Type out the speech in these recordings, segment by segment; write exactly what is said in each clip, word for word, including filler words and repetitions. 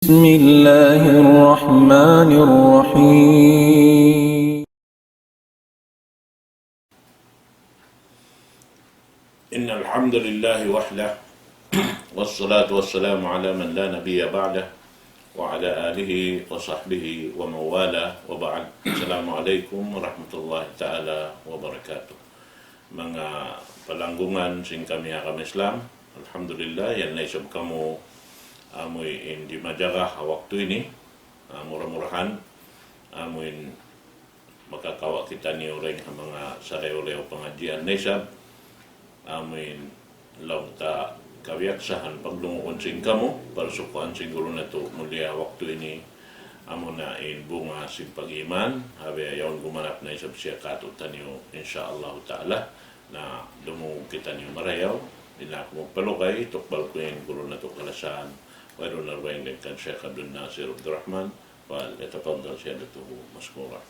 بسم الله الرحمن الرحيم. إن الحمد لله وحده، والصلاة والسلام على من لا نبي بعده، وعلى آله وصحبه ومن والاه، وبعد. السلام عليكم ورحمة الله تعالى وبركاته. Manga palanggungan sin kami ha agama Islam, alhamdulillah, yan na isab kamu amuin dimajaga ha waktu ini. Ah, mura-murahan, amuin makakawa' kitaniyu dayn ha manga sarayaw-rayaw pangadjian na isab, amuin laung ta kabiyaksahan pagdungugun sin kamu, parsukuan sin guru natu' mulia waktu ini, amuna in bunga sin pag-iman, ha biya' yaun gumanap na isab siya kātu'niyu, insya Allah ta'ala, na dumungug kitaniyu marayaw, di' na aku magpalugay, tukbal ku in guru natu' kalasahan, wayruun na dugaing dayn kan Sheikh Abdul Nasir Abdul Rahman, فليتفضل سيادته مشكورا.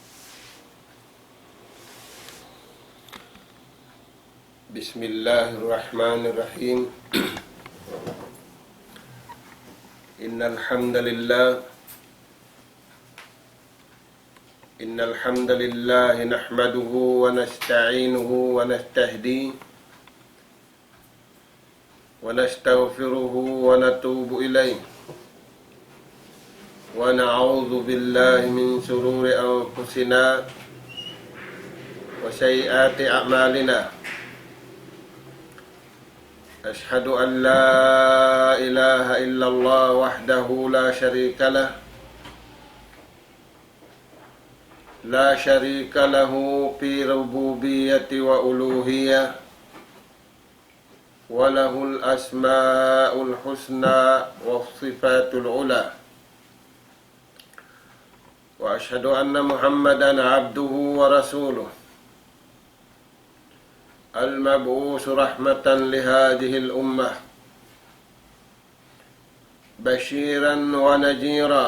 بسم الله الرحمن الرحيم. إن الحمد لله، إن الحمد لله نحمده ونستعينه ونستهديه ونستغفره ونتوب إليه، ونعوذ بالله من شرور أنفسنا وسيئات أعمالنا. أشهد أن لا إله إلا الله وحده لا شريك له، لا شريك له في ربوبية وألوهية، وله الأسماء الحسنى والصفات العلى. وأشهد أن محمدا عبده ورسوله، المبعوث رحمة لهذه الأمة، بشيرا ونذيرا،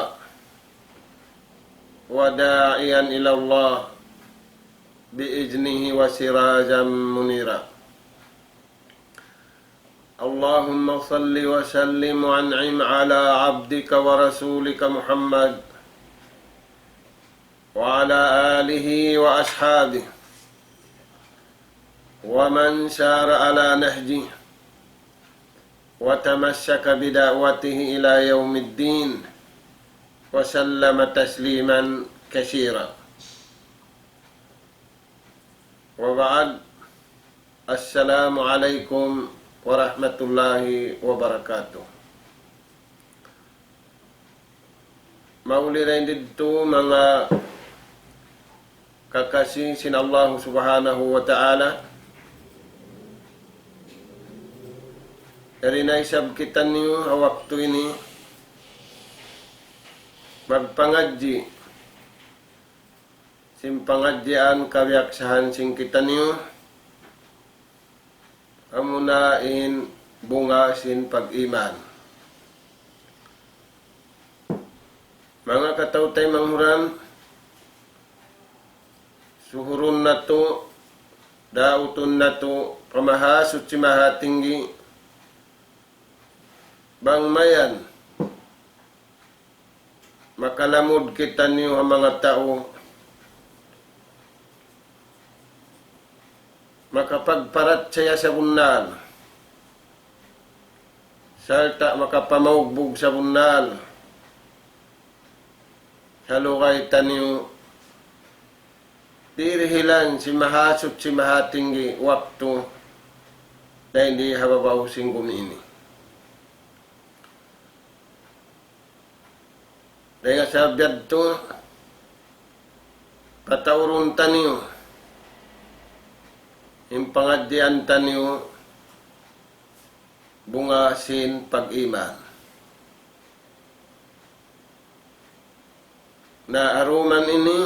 وداعيا إلى الله بإذنه وسراجا منيرا. اللهم صل وسلم وأنعم على عبدك ورسولك محمد وعلى آله وأصحابه ومن سار على نهجه وتمسك بدعوته إلى يوم الدين وسلم تسليما كثيرا. وبعد، السلام عليكم ورحمة الله وبركاته. Mahuli dayn didtu manga kakasi sin Allah Subhanahu wa Ta'ala, yari na isab kitaniyu ha waktu ini magpangadji' sin pangadjian kabiyaksahan sin kitaniyu, amuna in bunga sin pag-iman. Manga kataw-taymanghuran, suhurun natu', dautun natu' pa Mahasuchi Mahatinggi, bang mayan makalamud kitaniyu ha manga tau makapagparachaya sabunnal, sarta' makapamaugbug sabunnal ha lugay taniyu, dirihilan sin Mahasuchi Mahatinggi waktu dayn di ha babaw sin gumi ini. Dayn ha sabab yadtu, pataurun taniyu in pangadjian taniyu bunga sin pag-iman. Na aruman ini,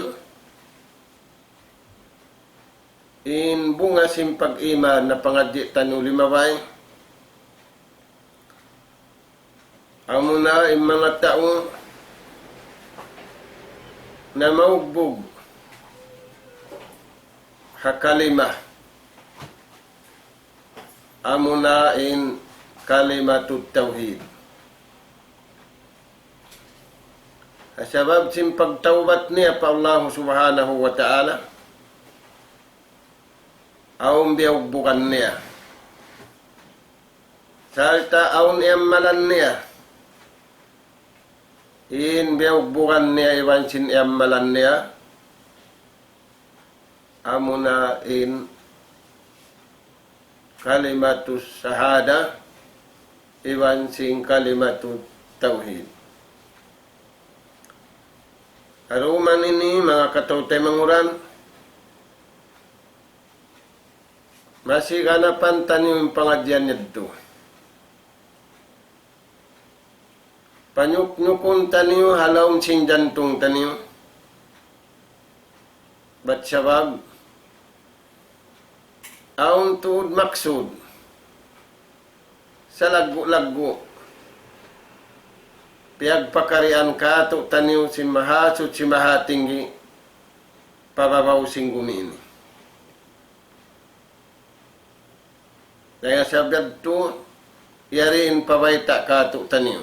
in bunga sin pag-iman na pangadji' taniyu limabay, amuna in manga tau na maugbug ha kalima, amuna in kalimatut tawhid. Sabab sin pagtawbat niya pa Allah Subhanahu wa Ta'ala, awn biyugbugan niya. Sarta' awn iyammalan niya. In biyugbugan niya iban sin iyammalan niya, amuna in kalimatus shahada iban sin kalimatut tawhid. Haruman ini, manga kataw-taymanghuran, masi ganapan taniyu in pangadjian yadtu. Panyuknyukun taniyu ha lawm sin jantung taniyu. Bat sabab, awn tuud maksud. Salaggu'-laggu'. Piyagpakarian kātu'niyu sin Mahasuchi Mahatinggi pa babaw sin gumi ini. Dayn ha sabab yadtu, yari in pabayta' kātu'niyu.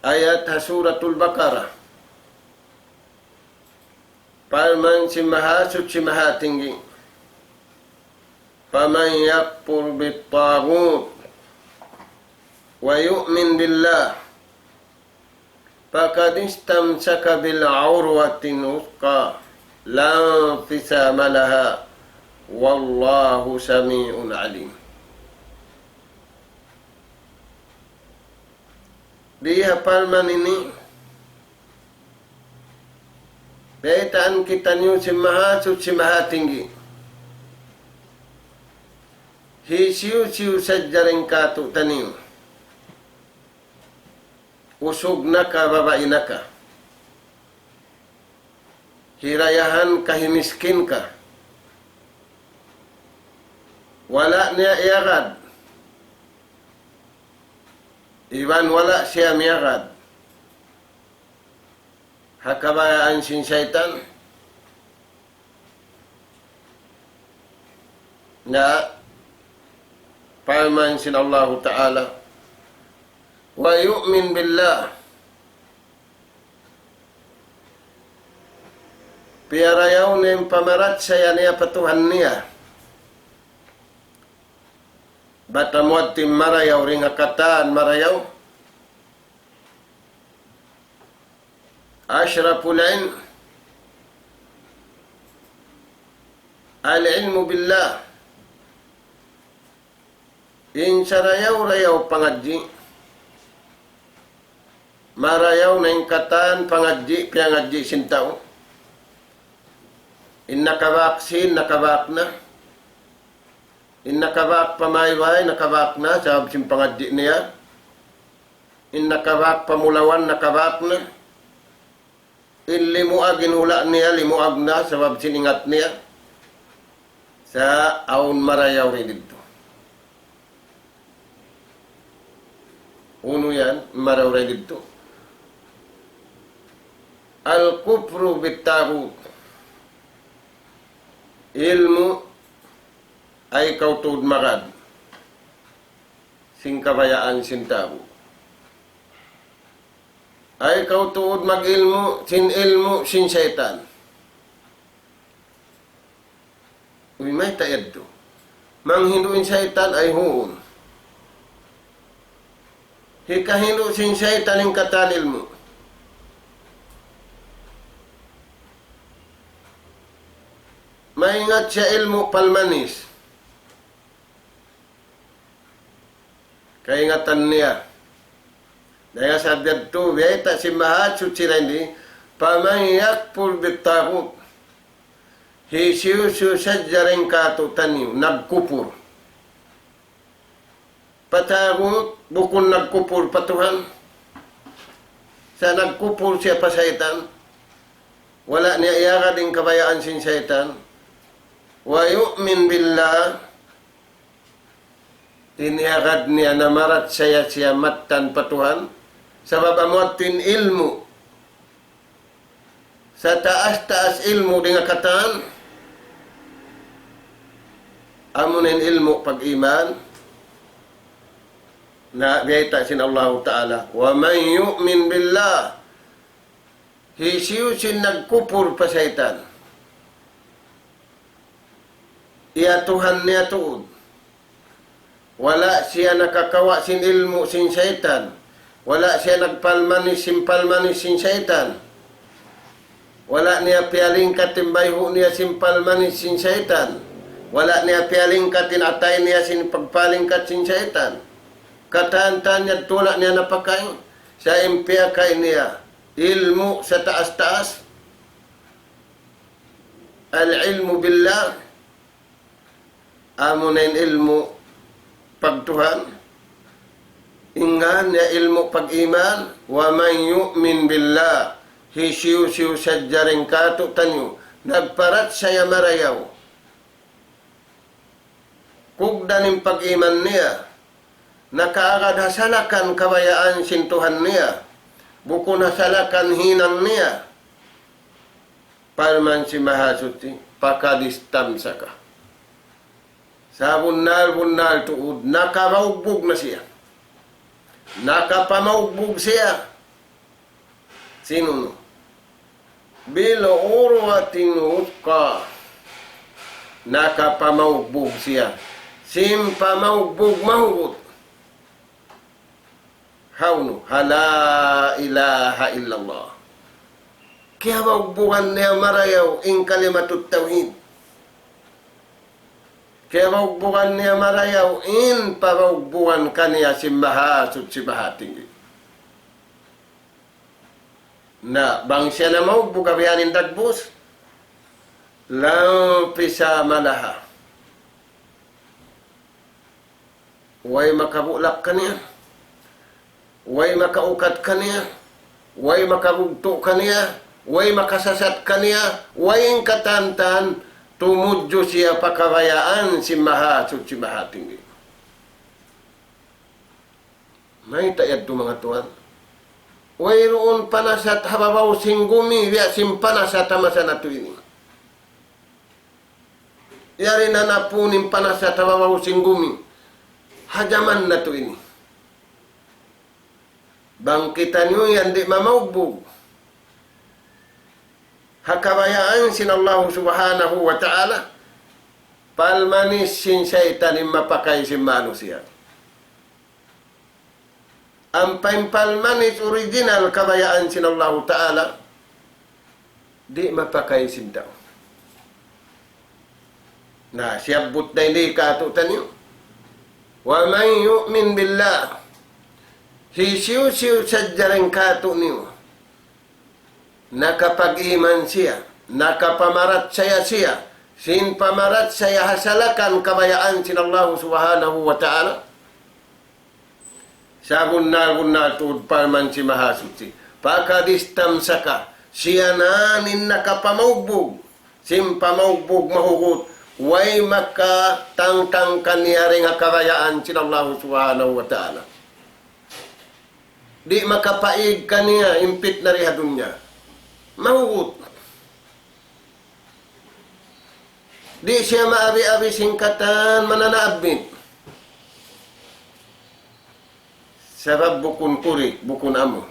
Ayat ha Suratul Baqarah. Parman sin Mahasuchi Mahatinggi, فمن يكفر بالطاغوت ويؤمن بالله فقد استمسك بالعروة الوثقى لا انفصام لها والله سميع عليم. Di ha parman ini, baytaan kitaniyu sin Mahasuchi Mahatinggi. Hisiyu-siyu sadja dayn kātu'niyu, usug na ka, babai na ka, hirayahan ka, himiskin ka, wala' niya iyagad, iban wala' siya miyagad ha kabayaan sin saytan. Na, parman sin Allahu Ta'ala, ويؤمن بالله, piyarayaw niya in pamarachaya niya pa Tuhan niya. Bat amu yadtu in marayaw dayn ha katan marayaw. أشرف العلم العلم بالله. In sarayaw-rayaw pangadji', marayaw na in katan pangadji', piyangadji' sin tau. In nakabak sin, nakabak na. In nakabak pa maybay, nakabak na, sabab sin pangadji' niya. In nakabak pa mulawan, nakabak na. In limuag in hula' niya, limuag na, sabab sin ingat niya. Sa' awn marayaw dayn didtu. Unu yan, marayaw dayn didtu? الكفر بالطاغوت. Ilmu' ayaw kaw tuud magad sin kabayaan sin tagut. Ayaw kaw tuud mag-ilmu' sin ilmu' sin saytan. Uy, mayta' yadtu? Manghindu' in saytan, ay huun. Hikahindu' sin saytan in katan ilmu'. Maingat siya ilmu' palmanis. Kaingatan niya. Dayn ha sabab yadtu, biyayta' sin Mahasuchi dayn di, فمن يكفر بالطاغوت. Hisiyu-siyu sadja dayn kātu'niyu nagkupur pa tagut, bukun nagkupur pa Tuhan. Sa' nagkupur siya pa saytan. Wala' niya iyagad in kabayaan sin saytan. ويؤمن بالله. In iyagad niya namarachaya siya mattan pa Tuhan. Sabab amu yadtu in ilmu'. Sataas-taas ilmu' dayn ha katan. Amuna in ilmu' pag-iman. Na biyayta' sin Allahu Ta'ala, ومن يؤمن بالله, hisiyu-siyu in nagkupur pa saytan, iyatuhan niya tuud. Wala' siya nakakawa' sin ilmu' sin saytan. Wala' siya nagpalmanis sin palmanis sin saytan. Wala' niya piyalingkat in bayhu' niya sin palmanis sin saytan. Wala' niya piyalingkat in atay niya sin pagpalingkat sin saytan. Katan-katan niya tula' niya napakay. Sa' in piyakay niya ilmu' sataas-taas. العلم بالله, amuna in ilmu' pagtuhan. In ngan niya ilmu' pag-iman. ومن يؤمن بالله, hisiyu-siyu sadja dayn kātu'niyu nagparachaya marayaw, kugdan in pag-iman niya, nakaagad ha salakan kabayaan sin Tuhan niya, bukun ha salakan hinang niya. Parman sin Mahasuchi, فقد استمسك. Sabunnal-bunnal tuud, nakapamaugbug na siya. Nakapamaugbug siya. Sinunu? بالعروة الوثقى. Nakapamaugbug siya sin pamaugbug mahugut. Hawnu? Ha لا إله إلا الله. Kiyabaugbugan niya marayaw in kalimatut tawhid. Kiyabaugbugan niya marayaw in pabaugbugan kaniya sin Mahasuchi Mahatinggi. Na bang siya namaugbug, biya' yan in dagbus, لا انفصام لها. Way makabulak kaniya, way makaukat kaniya, way makabugtu' kaniya, way makasasat kaniya, way in katan-katan tumudju siya pa kabayaan sin Mahasuchi Mahatinggi. Mayta' yadtu manga tuwan? Wayruun panasat ha babaw sin gumi biya' sin panasat ha masa natu' ini. Yari na napun in panasat ha babaw sin gumi ha jaman natu' ini. Bang kitaniyu yan di' mamaugbug ha kabayaan sin Allahu Subhanahu wa Ta'ala, palmanis sin saytan in mapakay sin manusiya'. Ampa in palmanis original kabayaan sin Allahu Ta'ala, di' mapakay sin tau. Na, siyabbut da ini kātu'niyu. ومن يؤمن بالله. Hisiyu-siyu sadja dayn kātu'niyu nakapag-iman siya, nakapamarachaya siya sin pamarachaya ha salakan kabayaan sin Allahu Subhanahu wa Ta'ala. Sabunnal-bunnal tuud parman sin Mahasuchi, فقد استمسك, siya na in nakapamaugbug sin pamaugbug mahugut, way makatangtang kaniya dayn ha kabayaan sin Allahu Subhanahu wa Ta'ala. Di' makapaig kaniya in pitna di ha dunya. Mahugut. Di' siya maabi-abi sin katan mananaabbit. Sabab bukun kuri', bukun amu.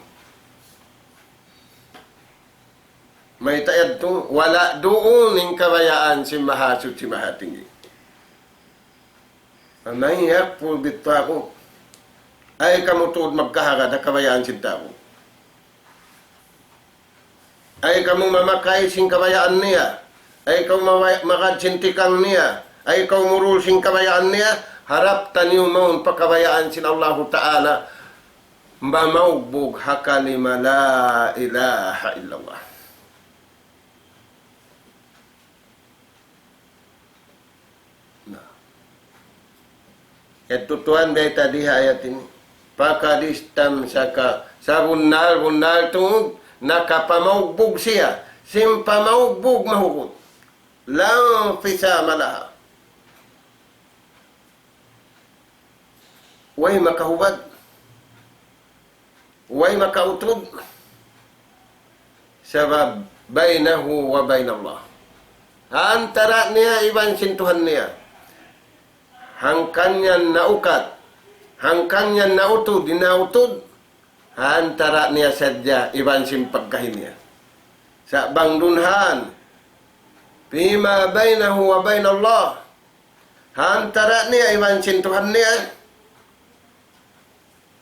Mayta' yadtu? Wala' duun in kabayaan sin Mahasuchi Mahatinggi. فمن يكفر بالطاغوت. Ay kamu tuud magkahagad ha kabayaan sin tagut. Ay kamu mamakay sin kabayaan niya. Ay kamu maway-, magad sin tikang niya. Ay kamu murul sin kabayaan niya. Harap taniyu mawn pa kabayaan sin Allahu Ta'ala. Mamaugbug ha kalima لا إله إلا الله. Na. Yadtu tuwan biyayta' di ha ayat ini. فقد استمسك, sabunnal-bunnal tuud nakapamaugbug siya sin pamaugbug mahugut. لا انفصام لها. Way makahubad. Way makautud. Sabab بينه وبين الله. Ha antara' niya iban sin Tuhan niya. Hangkan yan naukat. Hangkan yan nautud, in nautud, ha antara' niya sadja iban sin pagkahi niya. Sa' bang duun han, فيما بينه وبين الله, ha antara' niya iban sin Tuhan niya,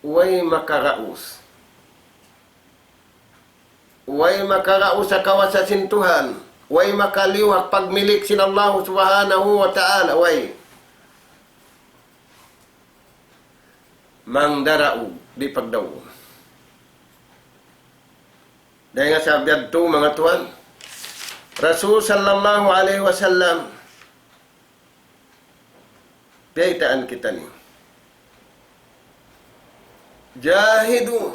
way makaraus. Way makaraus ha kawasa sin Tuhan. Way makaliyu ha pagmilik sin Allah Subhanahu wa Ta'ala. Way. Mangdaraug, di' pagdaug. Dayn ha sabab yadtu, manga tuwan, Rasul sallallahu alayhi wasallam, biyaytaan kitaniyu. Jahidu.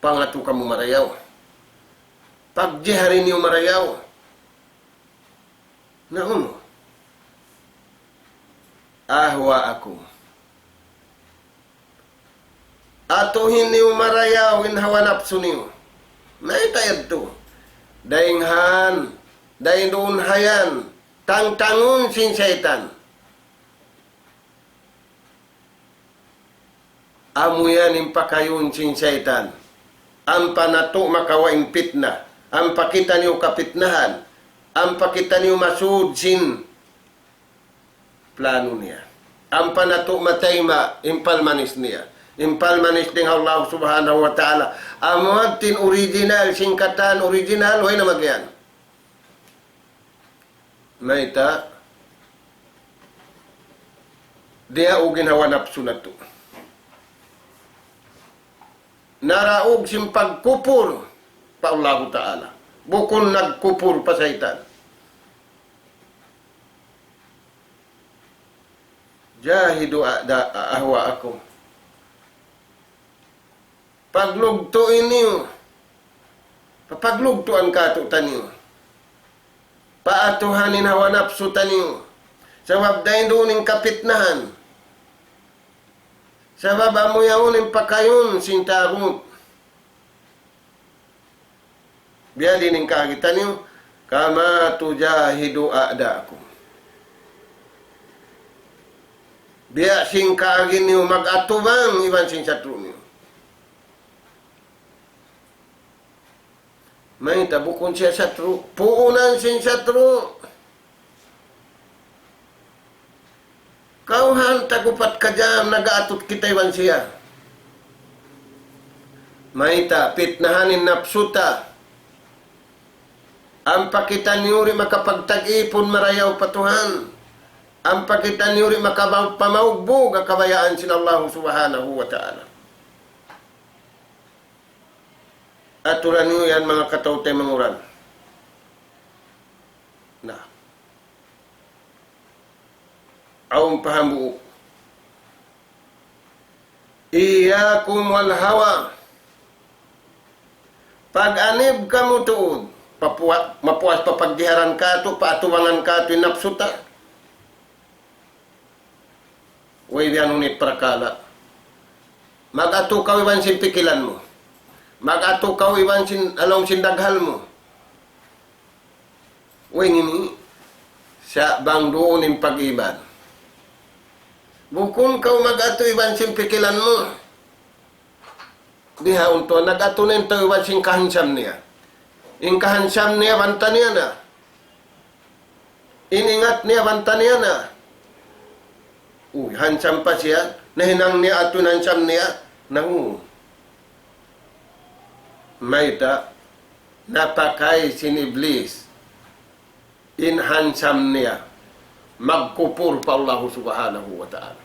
Pangatu kamu marayaw. Pagjihari niyu marayaw. Na unu? Ahwa'akum. Atuhi niyu marayaw in hawa napsu niyu. Mayta' yadtu? Dayn han, dayn duun ha yan, tangtangun sin saytan. Amu yan in pakayun sin saytan. Ampa natu' makawa' in pitna. Ampa kitaniyu kapitnahan. Ampa kitaniyu masud sin planu niya. Ampa natu' matayma' in palmanis niya. In palmanis dayn ha Allah Subhanahu wa Ta'ala. Amu hāti in original, sin katan original, way na magiyan. Mayta', diyaug in hawa napsu natu'. Naraug sin pagkupur pa Allahu Ta'ala. Bukun nagkupur pa saytan. Jahidu a'da-, ahwa'akum. Paglugtu'i niyu. Papaglugtuan katu'taniyu. Paatuhan in hawa napsu taniyu. Sabab dayn duun in kapitnahan. Sabab amu yaun in pakayun sin tagut. Biya' diin in kaagi taniyu, كما تجاهدوا أعداءكم. Biya' sin kaagi niyu mag-atubang iban sin satru' niyu. Mayta' bukun siya satru', puunan sin satru'. Kawhaan tag-upat ka jam nag-aatut kita iban siya. Mayta', pitnahan in napsu ta. Ampa kitaniyu di' makapagtag-ipun marayaw pa Tuhan. Ampa kitaniyu di' makapamaugbug ha kabayaan sin Allah Subhanahu wa Ta'ala. Aturan niyu yan manga kataw-taymanghuran. Na. Awn pa hambuuk. إياكم والهوى. Pag-anib kamu tuud. Papuwa-, mapuas pa pagjiharan katu', paatubangan katu' in napsu ta. Way biya' unu in parakala'. Mag-atu kaw iban sin pikilan mu. Mag-atu kaw iban sin, ha lawm sin daghal mu. Way ini, sa' bang duun in pag-iman. Bukun kaw mag-atu iban sin pikilan mu. Bihaun tuud, nag-atu na in tau iban sin kahansam niya. In kahansam niya, banta niya na. In ingat niya, banta niya na. Uy, hansam pa siya. Nahinang niya atu in hansam niya. Na, uu. Mayta', napakay sin Iblis in hansam niya magkupur pa Allahu Subhanahu wa Ta'ala.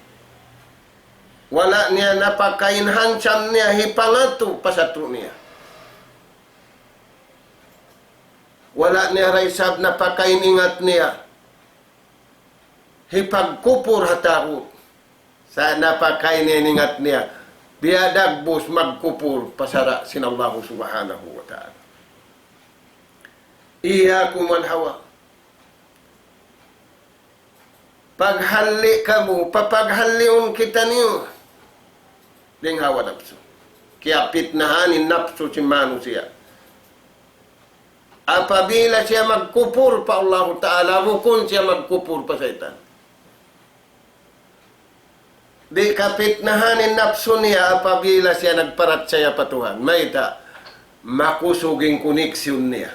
Wala' niya napakay in hansam niya hipangatu pa satru' niya. Wala' niya da isab napakay in ingat niya hipagkupur ha tagut. Sa' napakay niya in ingat niya, biya' dagbus magkupur pa sara' sin Allahu Subhanahu wa Ta'ala. إياكم والهوى. Paghalli' kamu, papaghalliun kitaniyu dayn ha hawa napsu. Kiyapitnahan in napsu sin manusiya'. Apabila siya magkupur pa Allahu Ta'ala, bukun siya magkupur pa saytan. Di' kapitnahan in napsu niya apabila siya nagparachaya pa Tuhan. Mayta'? Makusug in koneksyon niya.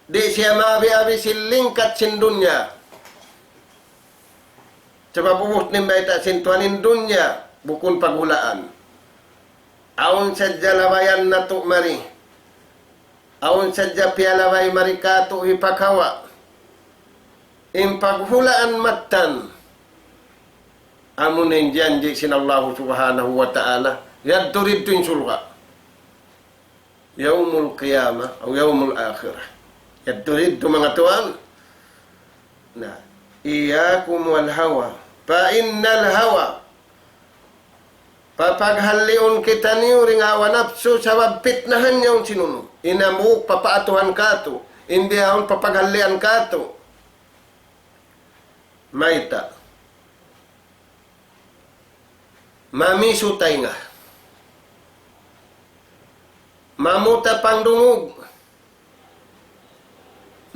Di' siya maabi-abi sin lingkat sin dunya. Sabab ubus niya bayta' sin Tuhan, in dunya bukun paghulaan. Awn sadja labayan natu' mari. Awn sadja piyalabay mari kātu' hipakawa'. In paghulaan mattan. Amu na in janji' sin Allahu Subhanahu wa Ta'ala. Yadtu didtu in surga'. Yawmul Qiyamah, aw Yawmul Akhirah. Yadtu didtu manga tuwan. Na, إياكم والهوى فإن الهوى. Papaghalliun kitaniyu dayn ha hawa napsu sabab pitnahan niya yaun sin unu. In hambuuk papaatuhan kātu', in bihaun papaghallian kātu'. Mayta'? Mamisu taynga. Mamuta pangdungug.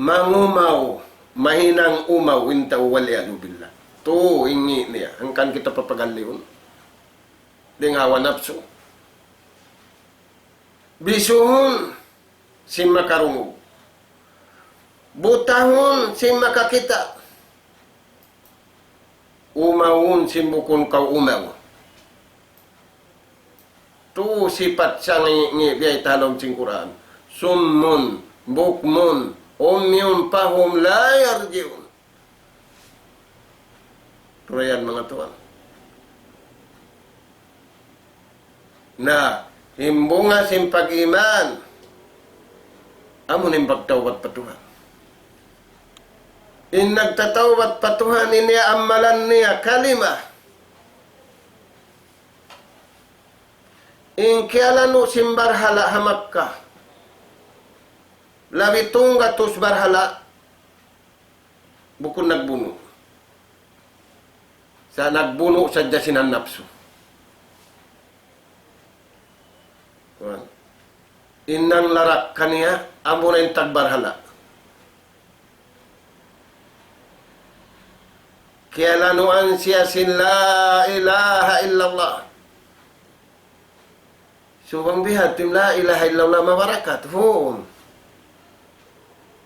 Mangumaw, mahinang umaw in tau, والعياذ بالله. Tu, in ngi' niya, hangkan kita papaghalliun. Dayn ha hawa napsu. Bisuhun sin makarungug. Butahun sin makakita'. Umawun sin bukun kaw umaw. Tu sipat sangi'-ngi' biyayta' ha lawm sin Qur'an. صم بكم عمي فهم لا يرجعون. Turayan manga tuwan. Na, in bunga sin pag-iman, amu in pagtawbat pa Tuhan. In nagtatawbat pa Tuhan, in niya amalan niya kalima. In kiyalanu' sin barhala' ha Makkah. Labi tunggatus barhala'. Bukun nagbunu'. Sa' nagbunu' sadja sin napsu. Kuwan. In nanglarak kaniya, amuna in tagbarhala'. Kiyalanuan siya sin لا إله إلا الله. So, bang biha' tuud in لا إله إلا الله mabarakat, huun.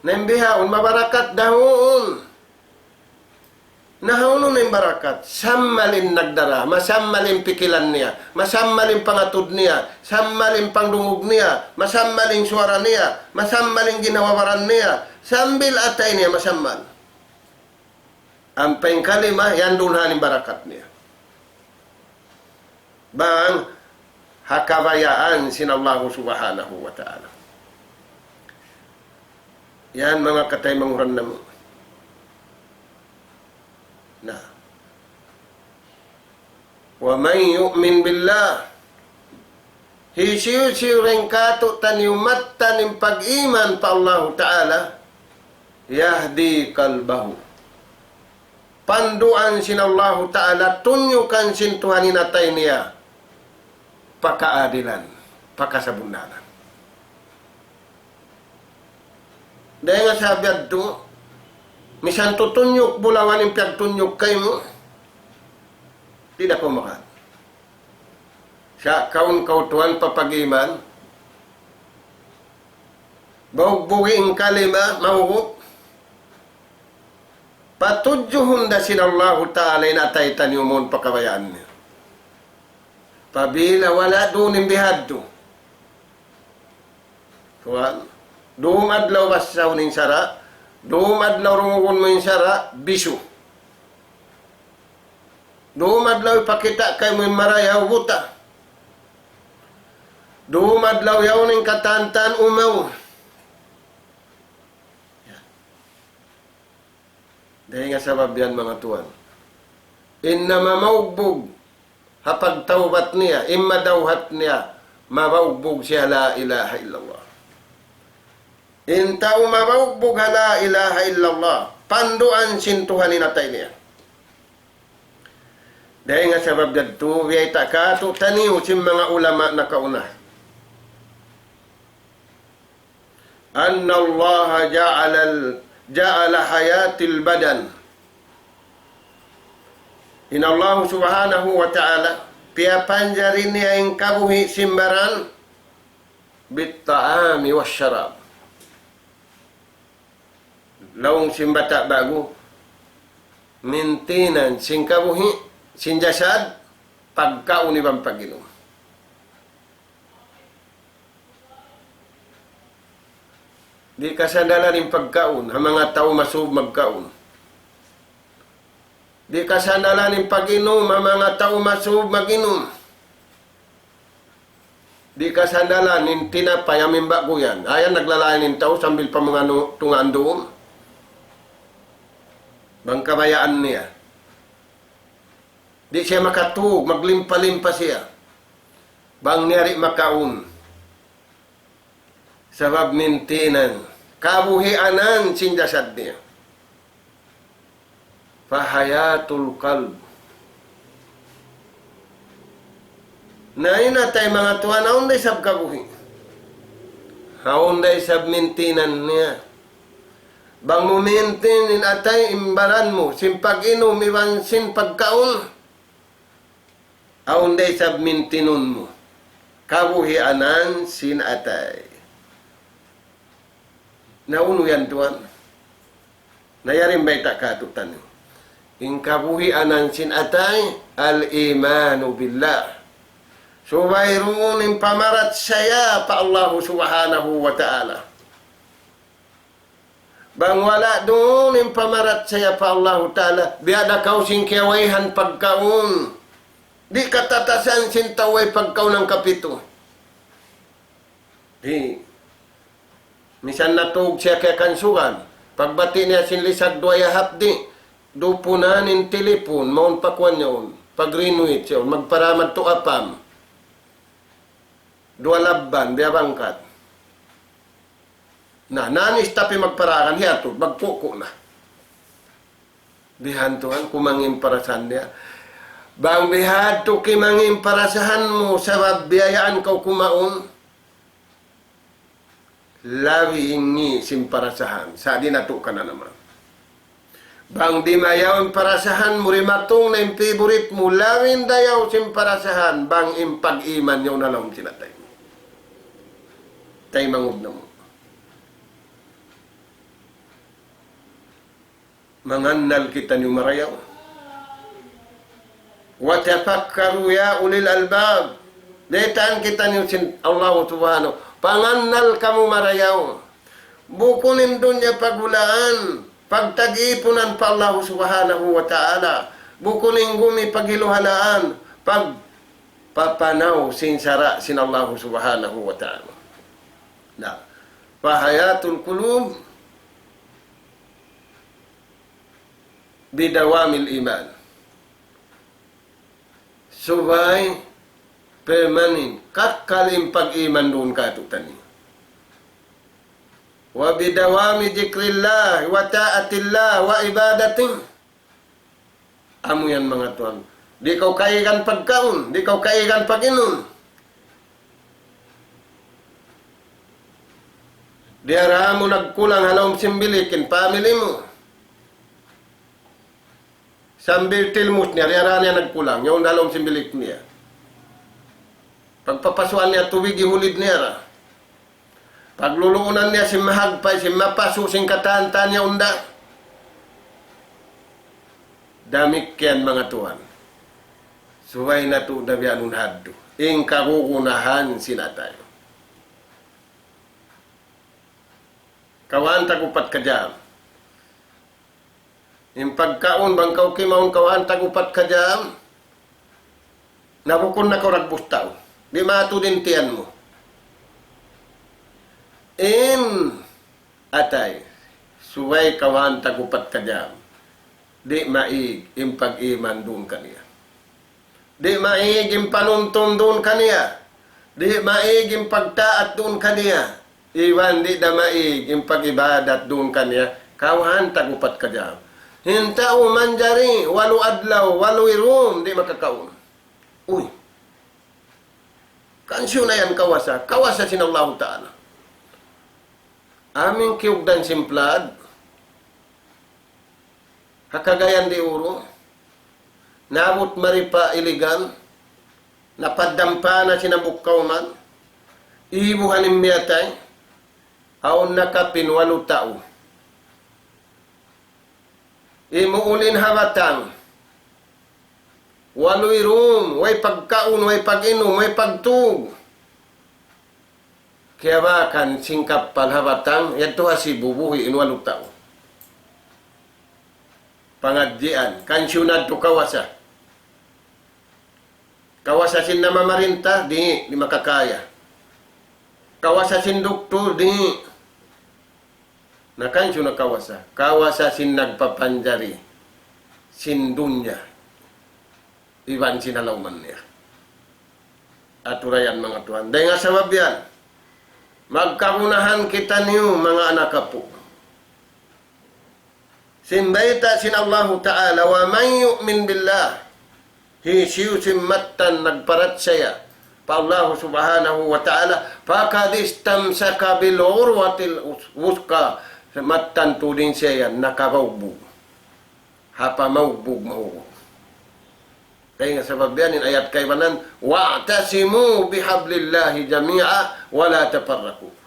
Na in bihaun mabarakat da, huun. Na hawnu na in barakat? Sammal in nagdara, masammal in pikilan niya, masammal in pangatud niya, sammal in pangdungug niya, masammal in suwara niya, masammal in ginhawa-baran niya, sambil atay niya masammal. Ampa in kalima, yan duun ha in barakat niya. Bang ha kabayaan sin Allahu Subhanahu wa Ta'ala. Yan manga kataymanghuran namu'. Na. ومن يؤمن بالله. Hisiyu-siyu dayn kātu'niyu mattan in pag-iman pa Allahu Ta'ala, يهد قلبه. Panduan sin Allahu Ta'ala, tunyukan sin Tuhan in atay niya pa kaadilan, pa kasabunnalan. Dayn ha sabab yadtu, misan tutunyuk bulawan in piyagtunyuk kaymu, di' da kaw makawa'. Sa' kaun kaw tuwan pa pag-iman, baugbug in kalima, mahugut. Patudjuhun da sin Allahu Ta'ala in atay taniyu mawn pa kabayaan niya. Pabila wala' duun in bihadtu. Tuwan, dum adlaw basahun in sara', dum adlaw rungugun mu in sara', bisu. Dum adlaw ipakita' kaymu in marayaw, buta. Dum adlaw yaun in katantan, umaw. Dayn ha sabab yan, manga tuwan. In maugbug ha pagtawbat niya, in madawhat niya, mabaugbug siya لا إله إلا الله. In tau mabaugbug ha لا إله إلا الله, panduan sin Tuhan in atay niya. Dayn ha sabab yadtu, biyayta' kātu'niyu sin manga ulama nakauna. أن الله جعل ال-، جعل حياة البدن. In Allah subhanahu wa ta'ala, piyapanjari niya in kabuhi' sin baran, بالطعام والشراب. Laung sin bata' ba'gu, maintenance sin kabuhi', sin jasad, pagkaun iban pag-inum. Di' kasandalan in pagkaun, ha manga tau masub magkaun. Di' kasandalan in pag-inum, ha manga tau masub mag-inum. Di' kasandalan in tinapay amu in ba'gu yan. Ayan naglalain in tau sambil pa manganu tungaan duun. Bang kabayaan niya. Di' siya makatug, maglimpa-limpa siya. Bang niya di' makaun. Sabab maintenance. Kabuhianan sin jasad niya. فحياة القلب. Na in atay manga tuwan, awn da isab kabuhi'. Awn da isab maintenance niya. Bang mu maintain in atay in baran mu, sin pag-inum iban sin pagkaun. Awn da isab maintenance mu. Kabuhianan sin atay. Na unu yan tuwan? Na yari in bayta' kātu'niyu. In kabuhianan sin atay, الإيمان بالله. Subay duun in pamarachaya pa Allahu subhanahu wa ta'ala. Bang wala' duun in pamarachaya pa Allahu ta'ala, biya' da kaw sin kiyawayhan pagkaun. Di' katatasan sin tau way pagkaun hangkapitu. Di'. Misan natug siya kay kansugan. Pagbati' niya sin lisag duwa ya hapdi', dupunan in tilipun, mawn pa kuwan yaun. Pag-renovate siya, magpara madtu apam. Duwa labban, biya' bangkat. Na, nanis tapi magparagan, hiyatud, magkuku na. Bihan tuwan, kumangin parasahan niya. Bang bihadtu kimangin parasahan mu, sabab biyayaan kaw kumaun, lawi in ngi' sin parasahan, sa' di' natu' ka na naman. Bang dimayaw in parasahan mu, dimatung na in favorite mu, lawi in dayaw sin parasahan, bang in pag-iman yaun ha lawm sin atay mu. Taymanghud namu'. Mangannal kitaniyu marayaw. وتفكروا يا أولي الألباب. Baytaan kitaniyu sin Allah subhanahu. Pangannal kamu marayaw. Bukun in dunya paghulaan, pagtag-ipunan pa Allah subhanahu wa ta'ala. Bukun in gumi paghiluhalaan, pagpapanaw sin sara' sin Allah subhanahu wa ta'ala. Na, فحياة القلوب بدوام الإيمان. Subay permanen, kakkal in pag-iman duun kātu'niyu. وبدوام ذكر الله وطاعة الله وعبادته. Amu yan manga tuwan. Di' kaw kaigan pagkaun, di' kaw kaigan pag-inum. Diyara mu nagkulang ha lawm sin bilik in family mu. Sambil tilmus niya, diyara niya nagkulang, yaun ha lawm sin bilik niya. Pagpapasuan niya tubig, hihulid niya ra. Pagluluunan niya sin mahagpay, sin mapasu', sin katan-katan niya unda. Damikkiyan manga tuwan. Subay natu' da biya' nun hadtu. In kagunahan sin atay. Kawhaan ta upat ka jam. In pagkaun bang kaw kimaun kawhaan tag upat ka jam, na bukun na kaw dagbus tau. Di' matud in tiyan mu. In atay, subay kawhaan tag upat ka jam. Di' maig in pag-iman duun kaniya. Di' maig in panumtum duun kaniya. Di' maig in pagtaat duun kaniya. Iban di' da maig in pag-ibadat duun kaniya. Kawhaan tag upat ka jam. In tau manjari, walu adlaw, walu irum, di' makakaun. Uy. Kansiyu na yan kawasa. Kawasa sin Allahu Ta'ala. Amu in kiyugdan sin flood. Ha Cagayan de Oro, Naabut mari pa Iligan, napaddampa na sin hambuuk kawman, ibuhan in miyatay, awn nakapin walu tau. Imuul in ha batang, walu' in dum, way pagkaun, way pag-inum, way pagtug. Kiyabakan sin kappal ha batang, yadtu ha Sibu buhi' in walu tau. Pangadjian, kansiyu na yadtu kawasa. Kawasa sin namamarinta, di', di' makakaya. Kawasa sin duktur, di'. Na kansiyu na kawasa? Kawasa sin nagpapanjari sin dunya iban sin halawman niya. Aturayan manga tuwan. Dayn ha sabab yan, magkagunahan kitaniyu manga anak apu'. Sin bayta' sin Allahu Ta'ala, ومن يؤمن بالله, hisiyu-siyu sin mattan nagparachaya pa Allahu Subhanahu wa Ta'ala, فقد استمسك بالعروة الوثقى, mattan tuud in siya yan nakabaugbug ha pamaugbug mahugut. Dayn ha sabab yan in ayat kaibanan, واعتصموا بحبل الله جميعا ولا تفرقوا.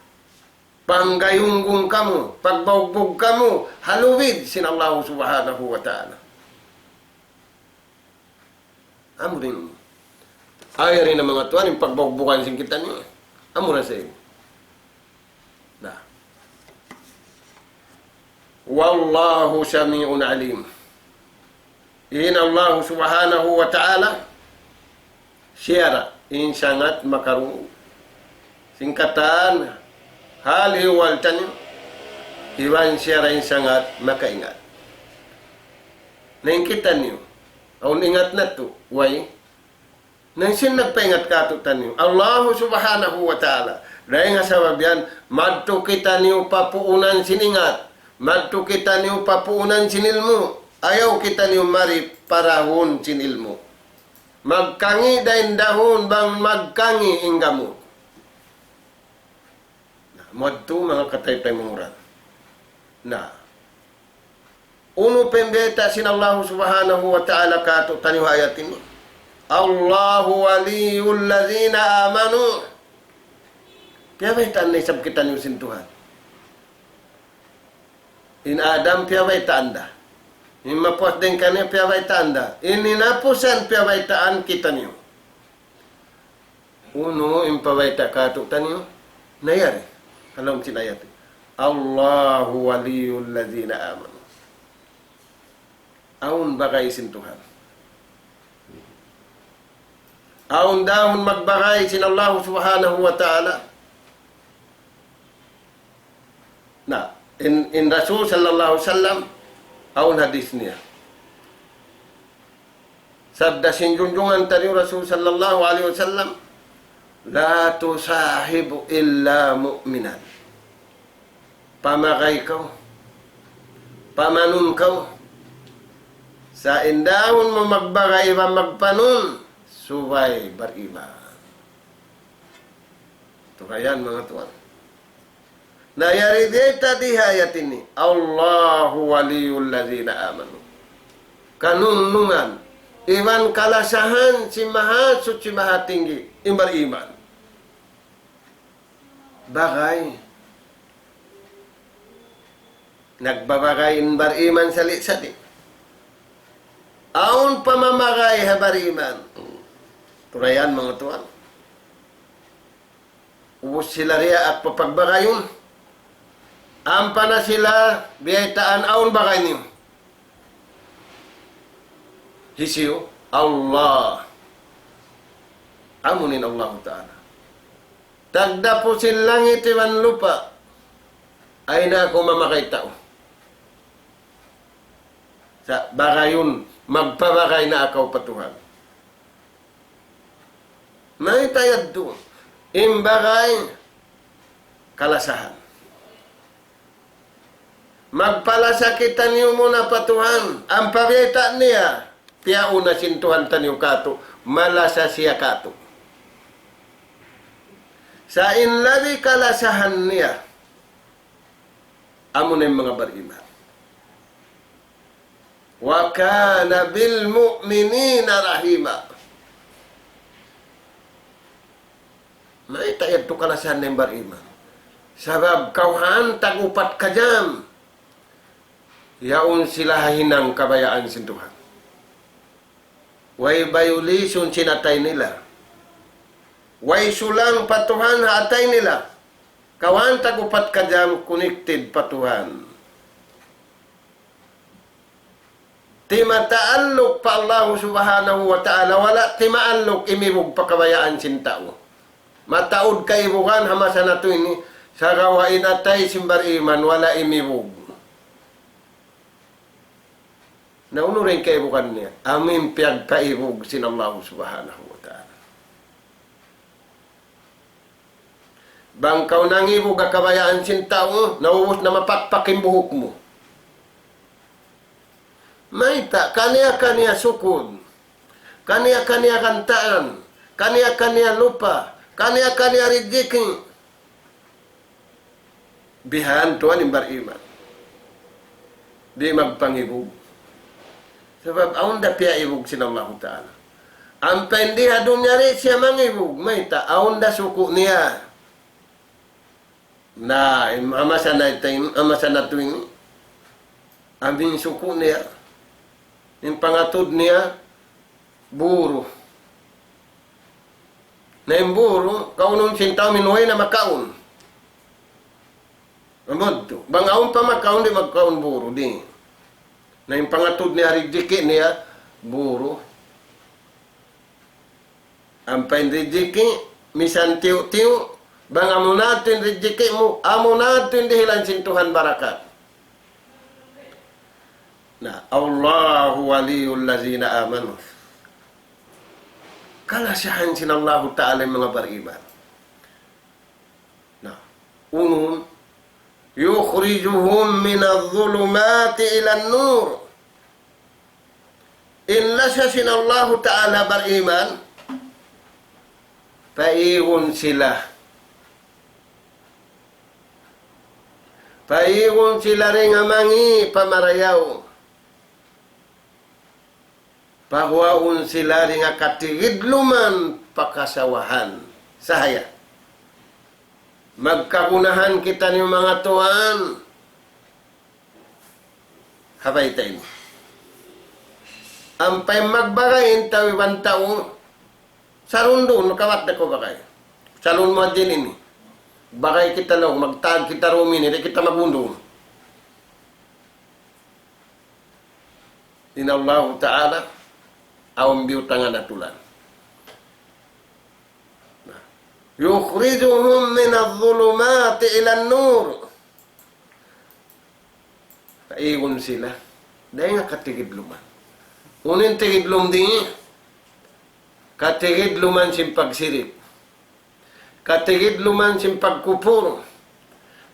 Panggayunggung kamu, pagbaugbug kamu ha lubid sin Allahu Subhanahu wa Ta'ala. Amu ra ini. Ayaw ini na manga tuwan, in pagbaubugan sin kitaniyu. Amu ra sa ini. Na. والله سميع عليم. In Allahu Subhanahu wa Ta'ala, siya ra in sangat makarungug. Sin katan hal-ihwal taniyu, iban siya ra in sangat makaingat. Na in kitaniyu, awn ingat natu', way. Na in sin nagpaingat kātu'niyu, Allahu Subhanahu wa Ta'ala. Dayn ha sabab yan, madtu kitaniyu pa puunan sin ingat. Madtu kitaniyu pa puunan sin ilmu'. Ayaw kitaniyu mari pa dahun sin ilmu'. Magkangi' da in dahun bang magkangi' in gamut. Na, madtu manga kataytay manguran. Na, unu pa in bayta' sin Allahu Subhanahu wa Ta'ala kātu'niyu ha ayat ini? الله ولي الذين آمنوا. Piyabaytaan na isab kitaniyu sin Tuhan. In Adam piyabaytaan da. In mapuas dayn kaniya piyabaytaan da. In hinapusan piyabaytaan kitaniyu. Unu in pabayta' kātu'niyu? Na yari. Ha lawm sin ayat. الله ولي الذين آمنوا. Awn bagay sin Tuhan. Awn dahun magbagay sin Allahu Subhanahu wa Ta'ala. Na, in, in Rasul sallallahu alayhi wasallam, awn hadith niya. Sabda sin junjungan taniyu Rasul sallallahu alayhi wasallam, لا تصاحب إلا مؤمنا. Pamagay kaw, pamanun kaw, sa' in dahun mu magbagay iban magpanun, subay bariman. Turayan manga tuwan. Na yari diyata di ha ayat ini, الله ولي الذين آمنوا. Kanungnungan, iban kalasahan sin Mahasuchi Mahatinggi, in bariman. Bagay. Nagbabagay in bariman sali'-sali'. Awn pamamagay ha bariman. Turayan manga tuwan. Ubus sila diyaak papagbagayun. Ampa na sila biyaytaan awn bagay niyu. Hisiyu? Allah. Amu in Allahu Ta'ala. Tagdapu sin langit iban lupa'. Ayaw na aku mamagay tau. Sa' bagayun, magpabagay na kaw pa Tuhan. Mayta' yadtu? In bagay kalasahan. Magpalasa kitaniyu muna pa Tuhan, ampa biyayta' niya, piyauna sin Tuhan taniyu kātu', malasa siya kātu'. Sa' in labi kalasahan niya, amu na in manga bariman. وكان بالمؤمنين رحيما. Mayta' yadtu kalasahan na in bariman? Sabab kawhaan tag upat ka jam, yaun sila ha hinang kabayaan sin Tuhan. Way violation sin atay nila. Way sulang pa Tuhan ha atay nila. Kawhaan tag upat ka jam connected pa Tuhan. Timataalluk pa Allahu Subhanahu wa Ta'ala, wala' timaalluk imibug pa kabayaan sin tau. Mataud kaibugan ha masa natu' ini, sagawa' in atay sin bariman, wala' imibug. Na unu ra in kaibugan niya? Amu in piyagpaibug sin Allahu Subhanahu wa Ta'ala. Bang kaw nangibug ha kabayaan sin tau, naubus na mapakpak in buhuk mu. Mayta', kaniya-kaniya sukud, kaniya-kaniya gantaan, kaniya-kaniya lupa, kaniya-kaniya rijiki. Bihan tuwan in bariman. Di' magpangibug. Sabab awn da piyaibug sin Allahu Ta'ala. Ampa in di ha dunya di' siya mangibug, mayta', awn da suku' niya. Na, in ama sana ito, in ama sana tuwing, amin suku' niya. In pangatud niya, buru. Na in buru, kaunun sin tau amin way na makaun. Amu yadtu. Bang awn pa makaun, di' magkaun buru, di'. Na in pangatud niya, rijiki niya, buru. Ampa in rijiki, misan tiyu'-tiyu', bang amu na yadtu in rijiki mu, amu na yadtu in dihilan sin Tuhan barakat. Na, الله ولي الذين آمنوا. Kalasahan sin Allahu Ta'ala in manga bariman. Na, unun, يخرجهم من الظلمات إلى النور. In lasa sin Allahu Ta'ala bariman, paigun sila. Paigun sila dayn ha mangi' pa marayaw. Paguwaun sila dayn ha katigidluman pa kasawahan. Sahaya. Magkagunahan kitaniyu manga tuwan. Ha bayta' ini. Ampa in magbagay in tau iban tau, sarundun, kawat da kaw bagay. Salun mu hadja ini. Bagay kita laung, magtag kita dum ini, di' kita magundun. In Allahu Ta'ala, awn biyutangan atulan. يخرجهم من الظلمات إلى النور. Paigun sila. Dayn ha katigidluman. Unu in tigidlum di? Katigidluman sin pagsirik. Katigidluman sin pagkupur.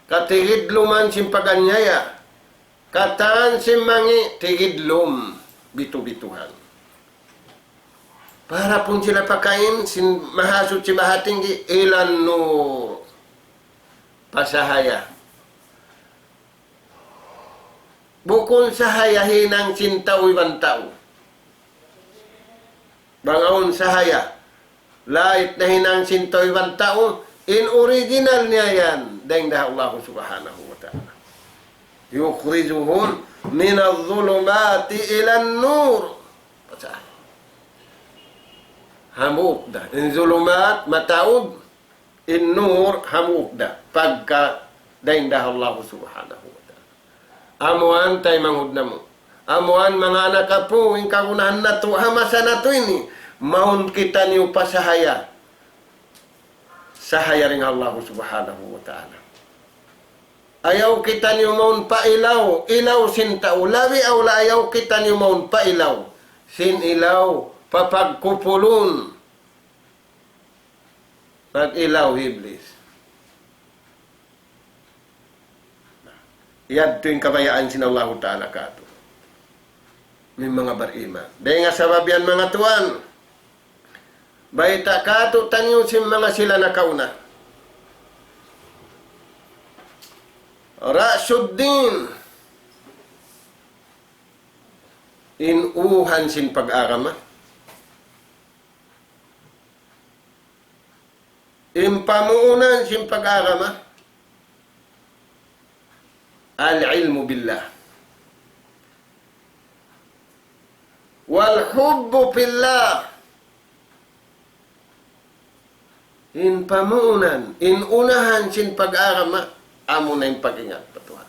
Katigidluman sin pag-anyaya. Katan sin mangi' tigidlum bitu'-bituhan. Paharapun sila pakain sin Mahasuchi Mahatinggi, إلى النور. Pa sahaya. Bukun sahaya hinang sin tau iban tau. Bang awn sahaya lait na hinang sin tau iban tau, in original niya yan, dayn da ha Allah Subhanahu wa Ta'ala. يخرجهم من الظلمات إلى النور. Hambuuk da. In zulumat, mataud. In nur, hambuuk da. Pagka dayn da ha Allah Subhanahu wa Ta'ala. Amu yan taymanghud namu'. Amu yan manga anak apu', in kagunahan natu', ha masa natu' ini. Mawn kitaniyu pa sahaya. Sahaya dayn ha Allah Subhanahu wa Ta'ala. Ayaw kitaniyu mawn pa ilaw, ilaw sin tau. Labi awla ayaw kitaniyu mawn pa ilaw. Sin ilaw, pa pagkupulun. Pag-ilaw hi Iblis. Yadtu in kabayaan sin Allahu Ta'ala kātu'. Amu in manga bariman. Dayn ha sabab yan manga tuwan. Bayta' kātu'niyu sin manga sila nakauna. رأس الدين. in uhan sin pag-agama. In pamuunan sin pag-agama, العلم بالله. والحب في الله. In pamuunan, in unahan sin pag-agama, amuna in pag-ingat pa Tuhan.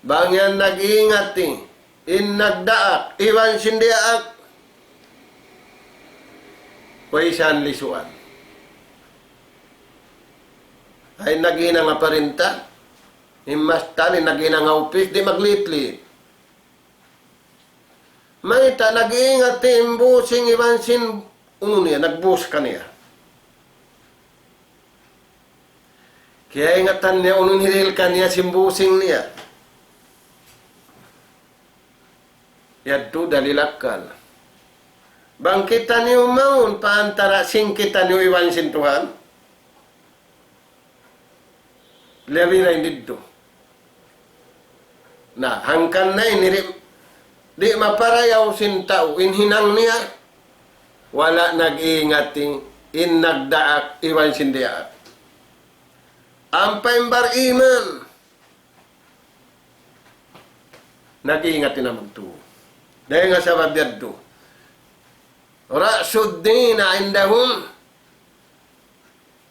Bang yan nag-iingat in, in nagdaak, iban sin diyaak, way siya lisuan. Ay naghinang ha parinta, in mastal, in naghinang ha upis, di' magliit-liit. Mayta' nag-iingat in busing iban sin unu niya, nagbus kaniya. Kiyaingatan niya unu in hirihil kaniya sin busing niya. Yadtu dalil akkal. Bang kitaniyu mawn pa antara sin kitaniyu iban sin Tuhan, labi na in didtu. Na, hangkan na ini di', di' maparayaw sin tau in hinang niya, wala' nag-iingat in, in nagdaak iban sin diyaak. Ampa in bariman, nag-iingat in hambuuk. Dayn ha sabab yadtu, رأس الدين عندهم,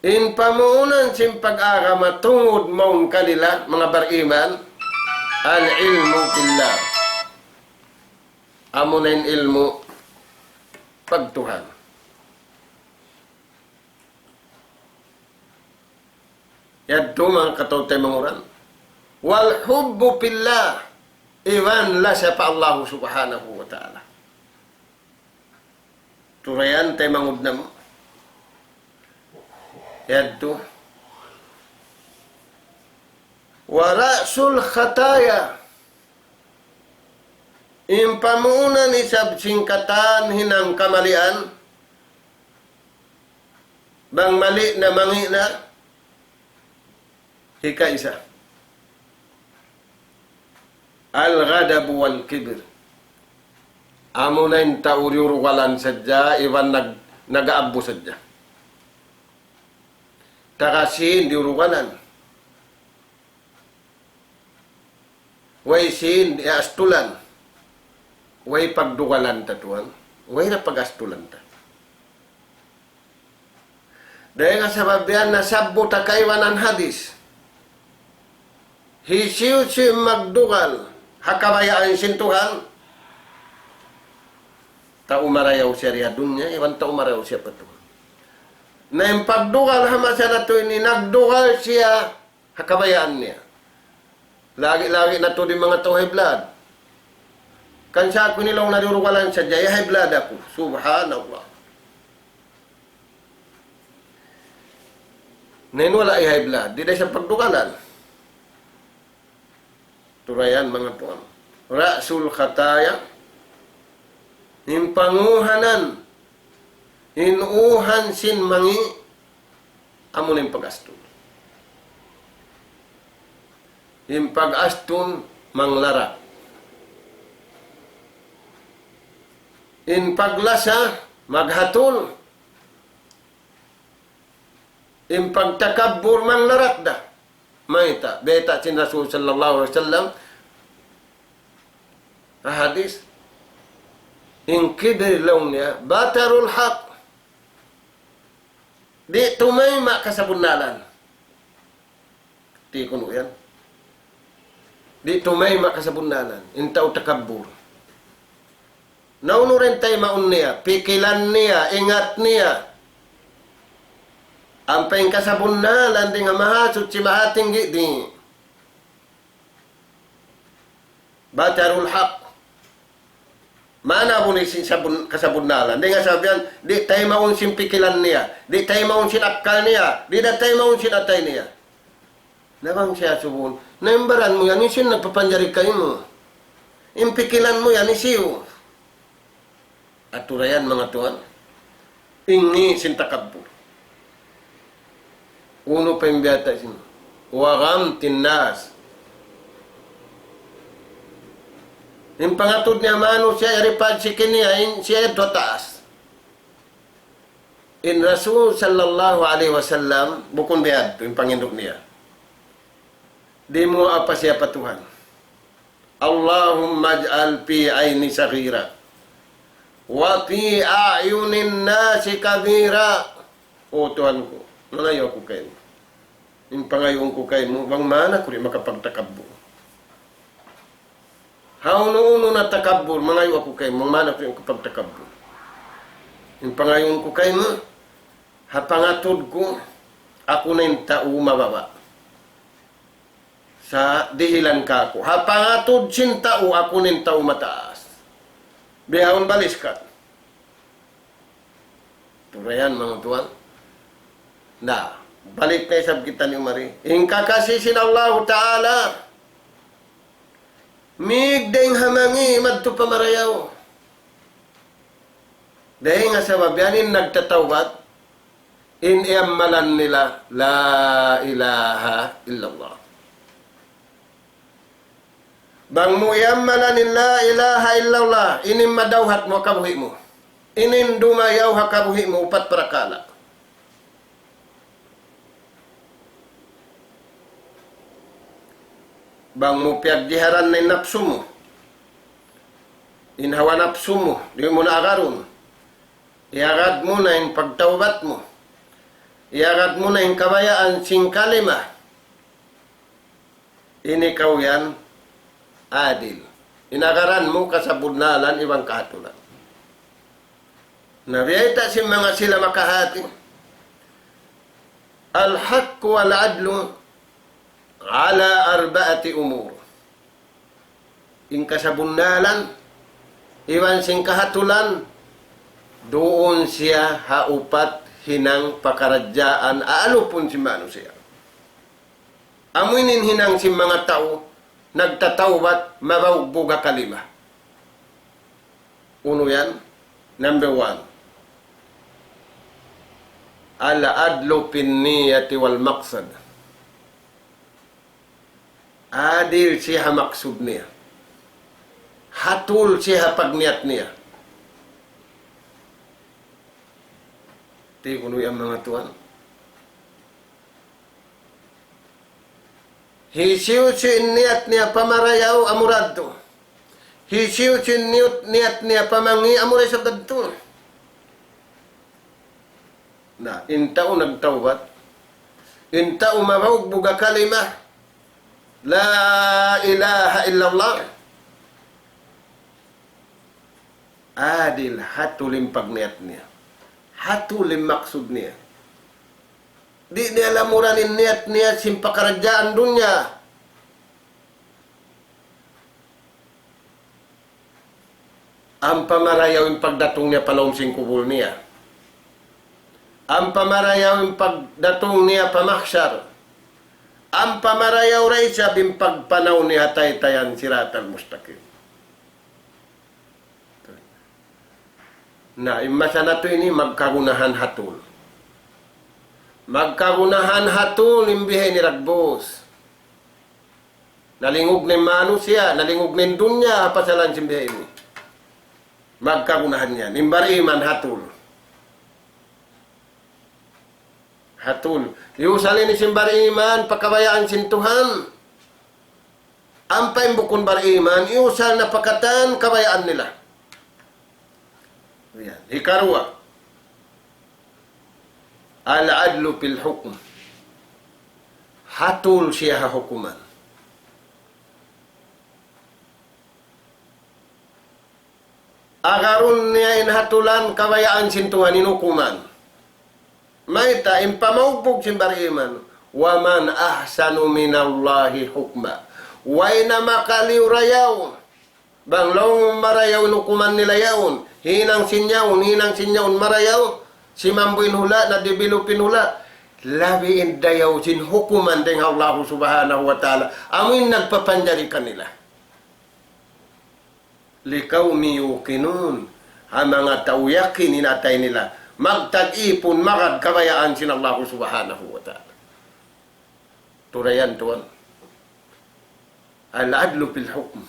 in pamuunan sin pag-agama tungud mawn kanila, manga bariman, العلم بالله. Amuna in ilmu' pagtuhan. Yadtu manga kataw-taymanghuran. والحب في الله. Iban lasa pa Allah Subhanahu wa Ta'ala. Turayan taymanghud namu'. Yadtu. ورأس الخطايا. In pamuunan isab sin katan hinang kamalian, bang mali' na mangi' na, hikaisa. الغضب والكبر. Amuna in tau diyurugalan sadja, iban nag-, nag-aabbu sadja. Taga sin diyurugalan. Way sin diyaastulan. Way pagdugalan ta tuwan. Way da pag-astulan ta. Dayn ha sabab yan nasabbut ha kaibanan hadis. Hisiyu-siyu magdugal ha kabayaan sin Tuhan, tau marayaw siya di ha dunya, iban tau marayaw siya pa Tuhan. Na in pagdugal ha masa natu' ini, nagdugal siya ha kabayaan niya. Lagi'-lagi' na tuud in manga tau high blood. Kan sa aku ini laung na diyurugalan sadja, ya high blood aku. Subhanallah. Na in wala' high blood, di' da isab pagdugalan. Turayan manga tuwan. رأس الخطايا, in panguhanan, in uhan sin mangi', amuna in pag-astul. In pag-astul, manglarak. In paglasa, maghatul. In pagtakabbur, manglarak da. Mayta', bayta' sin Rasul sallallahu alayhi wasallam, ha hadis, in kibir laung niya, بطر الحق. Di' tumayma' kasabunnalan. Di' kunu' yan. Di' tumayma' kasabunnalan. In tau takabbur. Na unu ra in taymaun niya, pikilan niya, ingat niya. Ampa in kasabunnalan dayn ha Mahasuchi Mahatinggi di'. بطر الحق. Maana buli sin sabun-, kasabunnalan. Dayn ha sabab yan, di' taymaun sin pikilan niya. Di' taymaun sin akkal niya. Di' da taymaun sin atay niya. Na bang siya subun, na in baran mu yan, hisiyu in nagpapanjari kaymu? In pikilan mu yan, hisiyu? Aturayan manga tuwan. Ini sin takabbur. Unu pa in biyata' sin. وغمط الناس. In pangatud niya manusiya', yari pa siki niya, in siya yadtu ha taas. In Rasul sallallahu alayhi wasallam, bukun biya' yadtu, in panginduk niya. Di' mu apa siya pa Tuhan. اللهم اجعل في عيني صغيرة وفي أعين الناس كبيرا. O Tuhan ku, mangayu' aku kaymu. In pangayuun ku kaymu, bang mayan aku di' makapagtakabbur. Ha unu-unu na takabbur, mangayu' aku kaymu, bang mayan aku di' makapagtakabbur. In pangayuun ku kaymu, ha pangatud ku, aku na in tau mababa'. Sa' dihilan kāku'. Ha pangatud sin tau, aku na in tau mataas. Bihaun baliskat. Turayan, manga tuwan. Na, balik na isab kita ni Umari. In kakasi sin Allahu Ta'ala, migdayng ha mangi' madtu pa marayaw. Dayng ha sabab yan in nagtatawbat, in iyammalan nila, لا إله إلا الله. Bang mu iyammalan in لا إله إلا الله, ini in madawhat mu ha kabuhi' mu. Ini in dumayaw ha kabuhi' mu, upat parakala'. Bang mu piyagjiharan na in napsu mu, in hawa napsu mu, di' mu na agarun. Iyagad mu na in pagtawbat mu. Iyagad mu na in kabayaan sin kalima. Ini kaw yan adil. In agaran mu kasabunnalan iban kahatulan. Na biyayta' sin manga sila makahati. الحق والعدل على أربعة أمور. In kasabunnalan, iban sin kahatulan, duun siya ha upat hinang pakaradjaan aalupun sin manusiya'. Amu ini in hinang sin manga tau nagtatawbat, mabaugbug ha kalima. Unu yan? Number one. العدل في النية والمقصد. Adil siya ha maksud niya. Hatul siya ha pagniyat niya. Ti kunu' yan manga tuwan. Hisiyu-siyu in niyat niya pa marayaw amura yadtu. Hisiyu-siyu in niyut-, niyat niya pa mangi' amura isab yadtu. Na, in tau nagtawbat, in tau mabaugbug ha kalima, لا إله إلا الله. Adil, hatul in pagniyat niya. Hatul in maksud niya. Di' niya lamuran in niyat niya sin pakaradjaan dunya. Ampa marayaw in pagdatung niya pa lawm sin kubul niya. Ampa marayaw in pagdatung niya pa mahsar. Ampa marayaw da isab in pagpanaw niya ha taytayan siratal mustaqim. Na, in masa natu' ini magkagunahan hatul. Magkagunahan hatul in bihaini dagbus. Nalingug na in manusiya', nalingug na in dunya, ha pasalan sin bihaini. Magkagunahan yan. In bariman hatul. Hatul. Iyusal ini sin bariman pa kabayaan sin Tuhan. Ampa in bukun bariman, iyusal na pa katan kabayaan nila. Yan. Hikaruwa. العدل في الحكم. Hatul siya ha hukuman. Agarun niya in hatulan kabayaan sin Tuhan in hukuman. Mayta' in pamaugbug sin bariman. ومن أحسن من الله حكما. Way na makaliyu rayaw. Bang laung marayaw in hukuman nila yaun. Hinang sin yaun, hinang sin yaun marayaw. Simambu in hula', na-develop in hula'. Labi in dayaw sin hukuman dayn ha Allahu Subhanahu wa Ta'ala. Amu in nagpapanjari kanila. لقوم يوقنون. Ha manga tau yakin in atay nila. Magtag-ipun, magad kabayaan sin Allahu Subhanahu wa Ta'ala. Turayan tuwan. العدل في الحكم.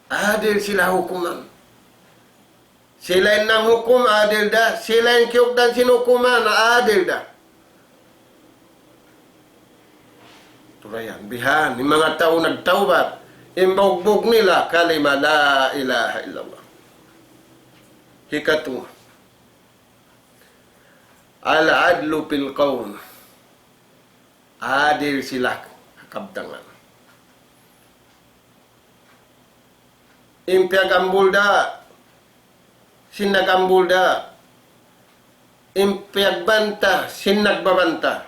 Adil sila hukuman. Sila in nanghukum, adil da. Sila in kiyugdan sin hukuman, adil da. Tulayan, bihan, in manga tau nagtawbat, in bugbug nila kalima la ilaha illallah. Hikatu, al-adlu fil qawl. Adil sila ha kabtangan. In piyagambul da, sin nagambul da, in piyagbanta, sin nagbabanta.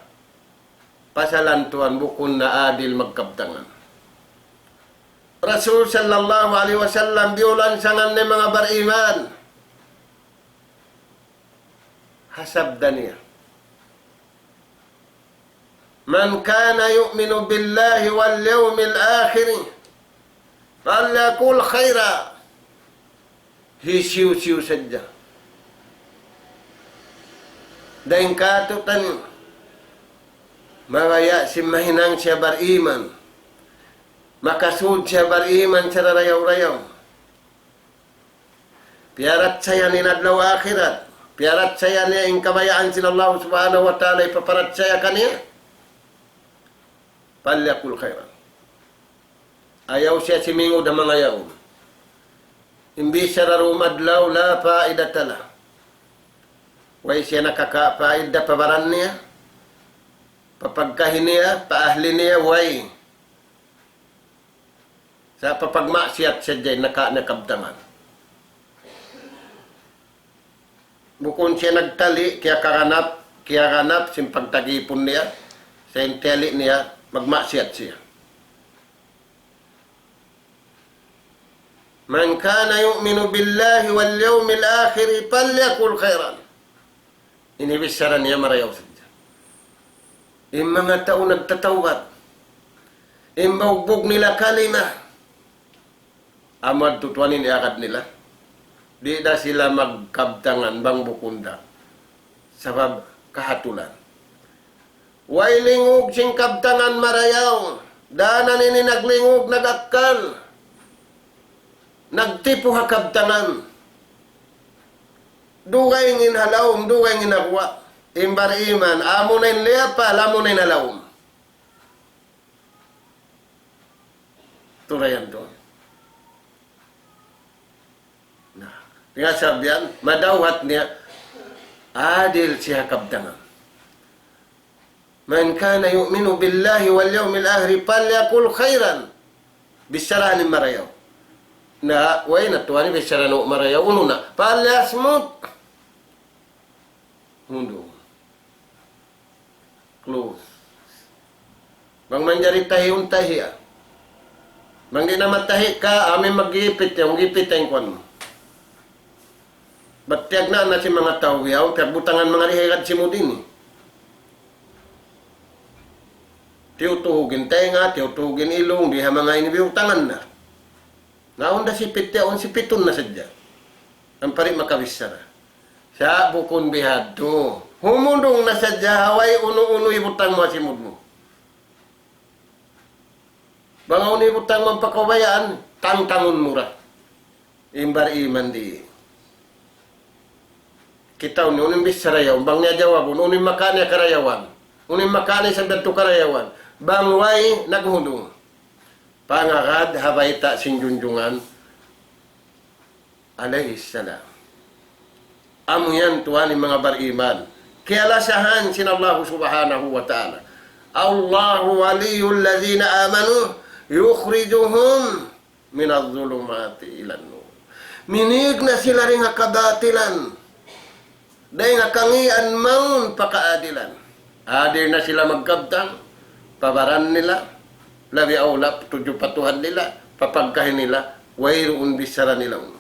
Pasalan tuwan bukun na adil magkabtangan. Rasul sallallahu alayhi wasallam biyulansangan in manga bariman. Ha sabda niya, من كان يؤمن بالله واليوم الآخر فليقل خيرا. Hisiyu-siyu sadja dayn kātu'niyu mabaya' sin mahinang siya bariman, makasud siya bariman sararayaw-rayaw, piyaratsaya niya in adlaw akhirat, piyaratsaya niya in kabayaan sin Allah subhanahu wa ta'ala hipaparatsaya kaniya, فليقل خيرا. Ayaw siya simingud ha manga yaun. In bichara dum adlaw la faidata lah. Way siya nakakapaida pa baran niya, pa pagkahi niya, pa ahli niya, way. Sa' pa pagmaksiyat sadja in naka-, nakabtangan. Bukun siya nagtali', kiyakaganap, kiyaganap sin pagtagipun niya, sa' in tiyali' niya, magmaksiyat siya. من كان يؤمن بالله واليوم الآخر فليقل خيرا. Ini bichara niya marayaw sadja. In manga tau nagtatawbat, in bugbug nila kalima, amu tuud tuwan in iyagad nila. Di' da sila magkabtangan bang bukun da. Sabab kahatulan. Way lingug sin kabtangan marayaw. Dayn ha ini naglingug, nag-akkal, nagtipu ha kabtangan. Dugaing in ha lawm, dugaing in ha guwa'. In bariman, amuna in liyapal, amuna in ha lawm. Tulayan tuud. Na, tinggal sabihan, madawhat niya, adil siya ha kabtangan. من كان يؤمن بالله واليوم الآخر فليقل خيرا. Bicharahan in marayaw. Na, way na tuwan in bichara nu marayaw. Unu na, فليصمت. Hundung. Close. Bang manjari tahiun, tahi' a. Bang di' na matahi' ka, amu in maggipit yan, gipit yan kuwan mu. Bat tiyagnaan na sin manga tau bihaun, piyagbutangan manga dihigad simud ini. Tiyutuhug in tenga', tiyutuhug in ilung, di' ha manga ini biyutangan na. Na, awn da sipit yaun, sipitun na sadja. Ampa di' makabichara. Sa' bukun bihadtu. Humundung na sadja ha way unu-unu hibutang mu ha simud mu. Bang awn hibutang mu ampa kabayaan, tangtangun mu ra. In bariman di'. Kitaun niyu, unu in bichara yaun, bang niya jawabun, unu in makaan niya karayawan, unu in makaan niya isab yadtu karayawan, bang way naghundung. Pangagad ha bayta' sin Junjungan alayhi salam. Amu yan tuwan in manga bariman. Kiyalasahan sin Allah subhanahu wa ta'ala. الله ولي الذين آمنوا يخرجهم من الظلمات إلى النور. Minīg na sila dayn ha kabatilan, dayn ha kangīan mawn pa kaadilan. Adil na sila magkabtang, pa baran nila, labi awla tudju pa Tuhan nila, pa pagkahi nila, wayruun bichara nila unu.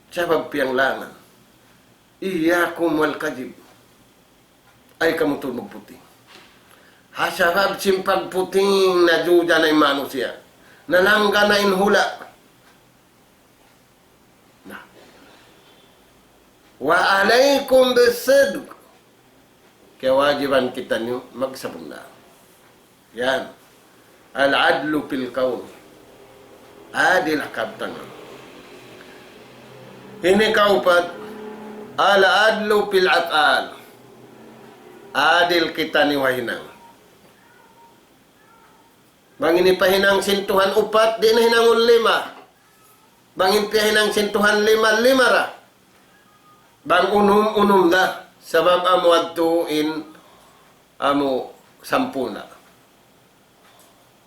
Sabab piyanglangan. إياكم والكذب. Ayaw kamu tuud magputing. Ha sabab sin pagputing, najuja na in manusiya'. Nalangga na in hula'. Na. وعليكم بالصدق. Kiyawajiban kitaniyu magsabunnal. Yan. العدل في القول. Adil ha kabtangan. Ini kaupat, al-adlu fil af'al. Adil kita ni wahinang. Bang ini pahinang sin Tuhan upat, di' na hinangun lima. Bang in piyahinang sin Tuhan lima, lima ra. Bang unum, unum da. Sabab amu adtu in amu sampurna'.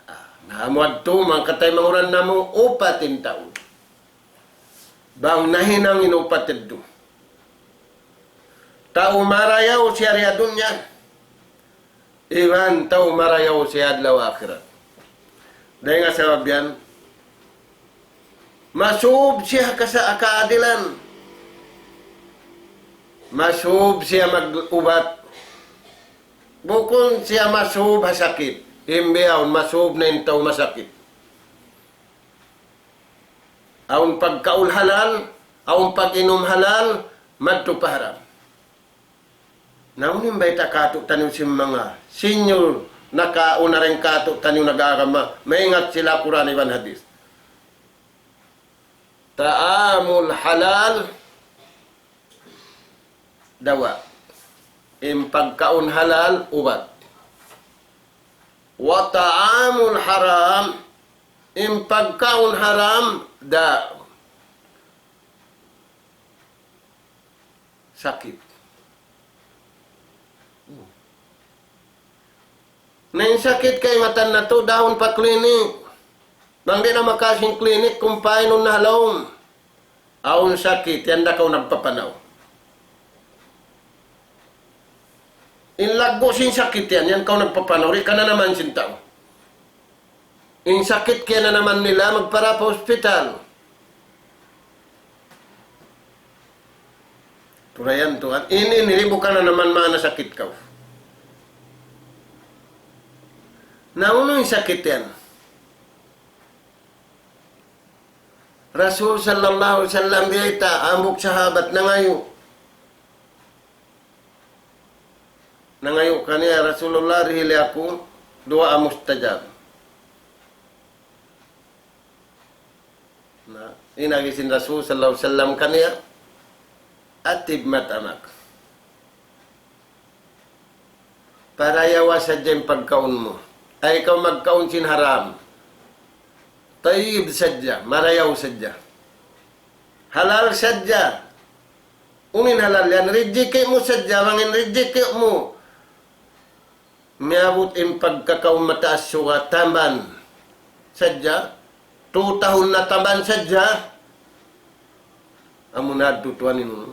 Ah, na amu adtu, mangkatay manguran namu', upat in tau. Bang nahinang in upat yadtu. Tau marayaw siya di ha dunya. Iban tau marayaw siya adlaw akhirat. Dayn ha sabab yan, masub siya kasa-, kaadilan. Masub siya mag-ubat. Bukun siya masub ha sakit. In bihaun masub na in tau masakit. Awn pagkaun halal, awn pag-inum halal, madtu pa haram. Na unu in bayta' kātu'niyu sin manga senior nakauna dayn kātu'niyu nag-agama, maingat sila Qur'an iban hadith. Ta'amul halal dawa. In pagkaun halal, ubat. Wa ta'amul haram, in pagkaun haram, da. Sakit. Na in sakit kaingatan natu', dahun pa klinik. Bang di' na makawa' sin klinik, kumpaynun na ha lawm. Awn sakit, yan da kaw nagpapanaw. In laggu' sin sakit yan, yan kaw nagpapanaw, di' kananaman sin tau. In sakit kiyananaman nila, magpara pa hospital. Turayan tuwan, ini, ini, di' mu kananaman maana sakit kaw. Na unu in sakit yan? Rasul sallallahu alayhi wasallam biyayta', hambuuk sahabat nangayu'. Nangayu' kaniya, "Rasulullah, dihili aku duwaa mustajab." Na, in agi sin Rasul sallallahu alayhi wasallam kaniya, "Atib mat'amak." Parayawa sadja in pagkaun mu. Ayaw kaw magkaun sin haram. Tayyib sadja, marayaw sadja. Halal sadja. Unu in halal yan, rijiki' mu sadja, bang in rijiki' mu miyabut in pagkakaun mataas suga, tamban sadja, tu tahun na tamban sadja, amu na adtu tuwan in unu.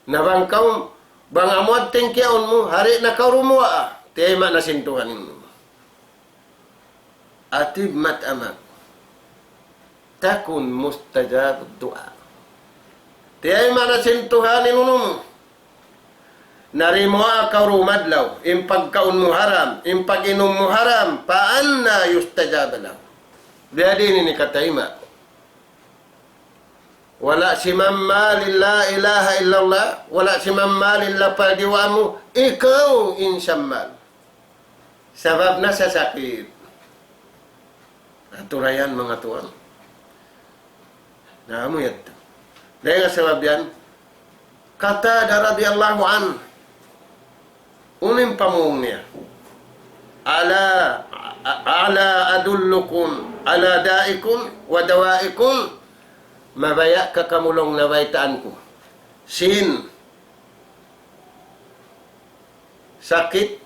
Na bang kaw, bang amu adtu in kiyaun mu, hari na kaw rumuwaa, tiyayma' na sin Tuhan in unu. Atib mat'amak. Takun mustajab du'a. Tiyayma' na sin Tuhan in unu mu. Na di' mu kaw rumadlaw, in pagkaun mu haram, in pag-inum mu haram, فأنى يستجاب له. Biyadiin ini katayma'. Wala' simamal in la ilaha illallah, wala' simamal in lapal diwa mu, ikaw in samal. Sabab na sa sakit. Aturayan manga tuwan. Na amu yadtu. Dayn ha sabab yan, Qatada radiyallahu anhu, unu in pamung niya? Ala, ala adullukum ala da'ikum wa dawa'ikum? Mabaya' ka kamu laung nabaytaan ku sin sakit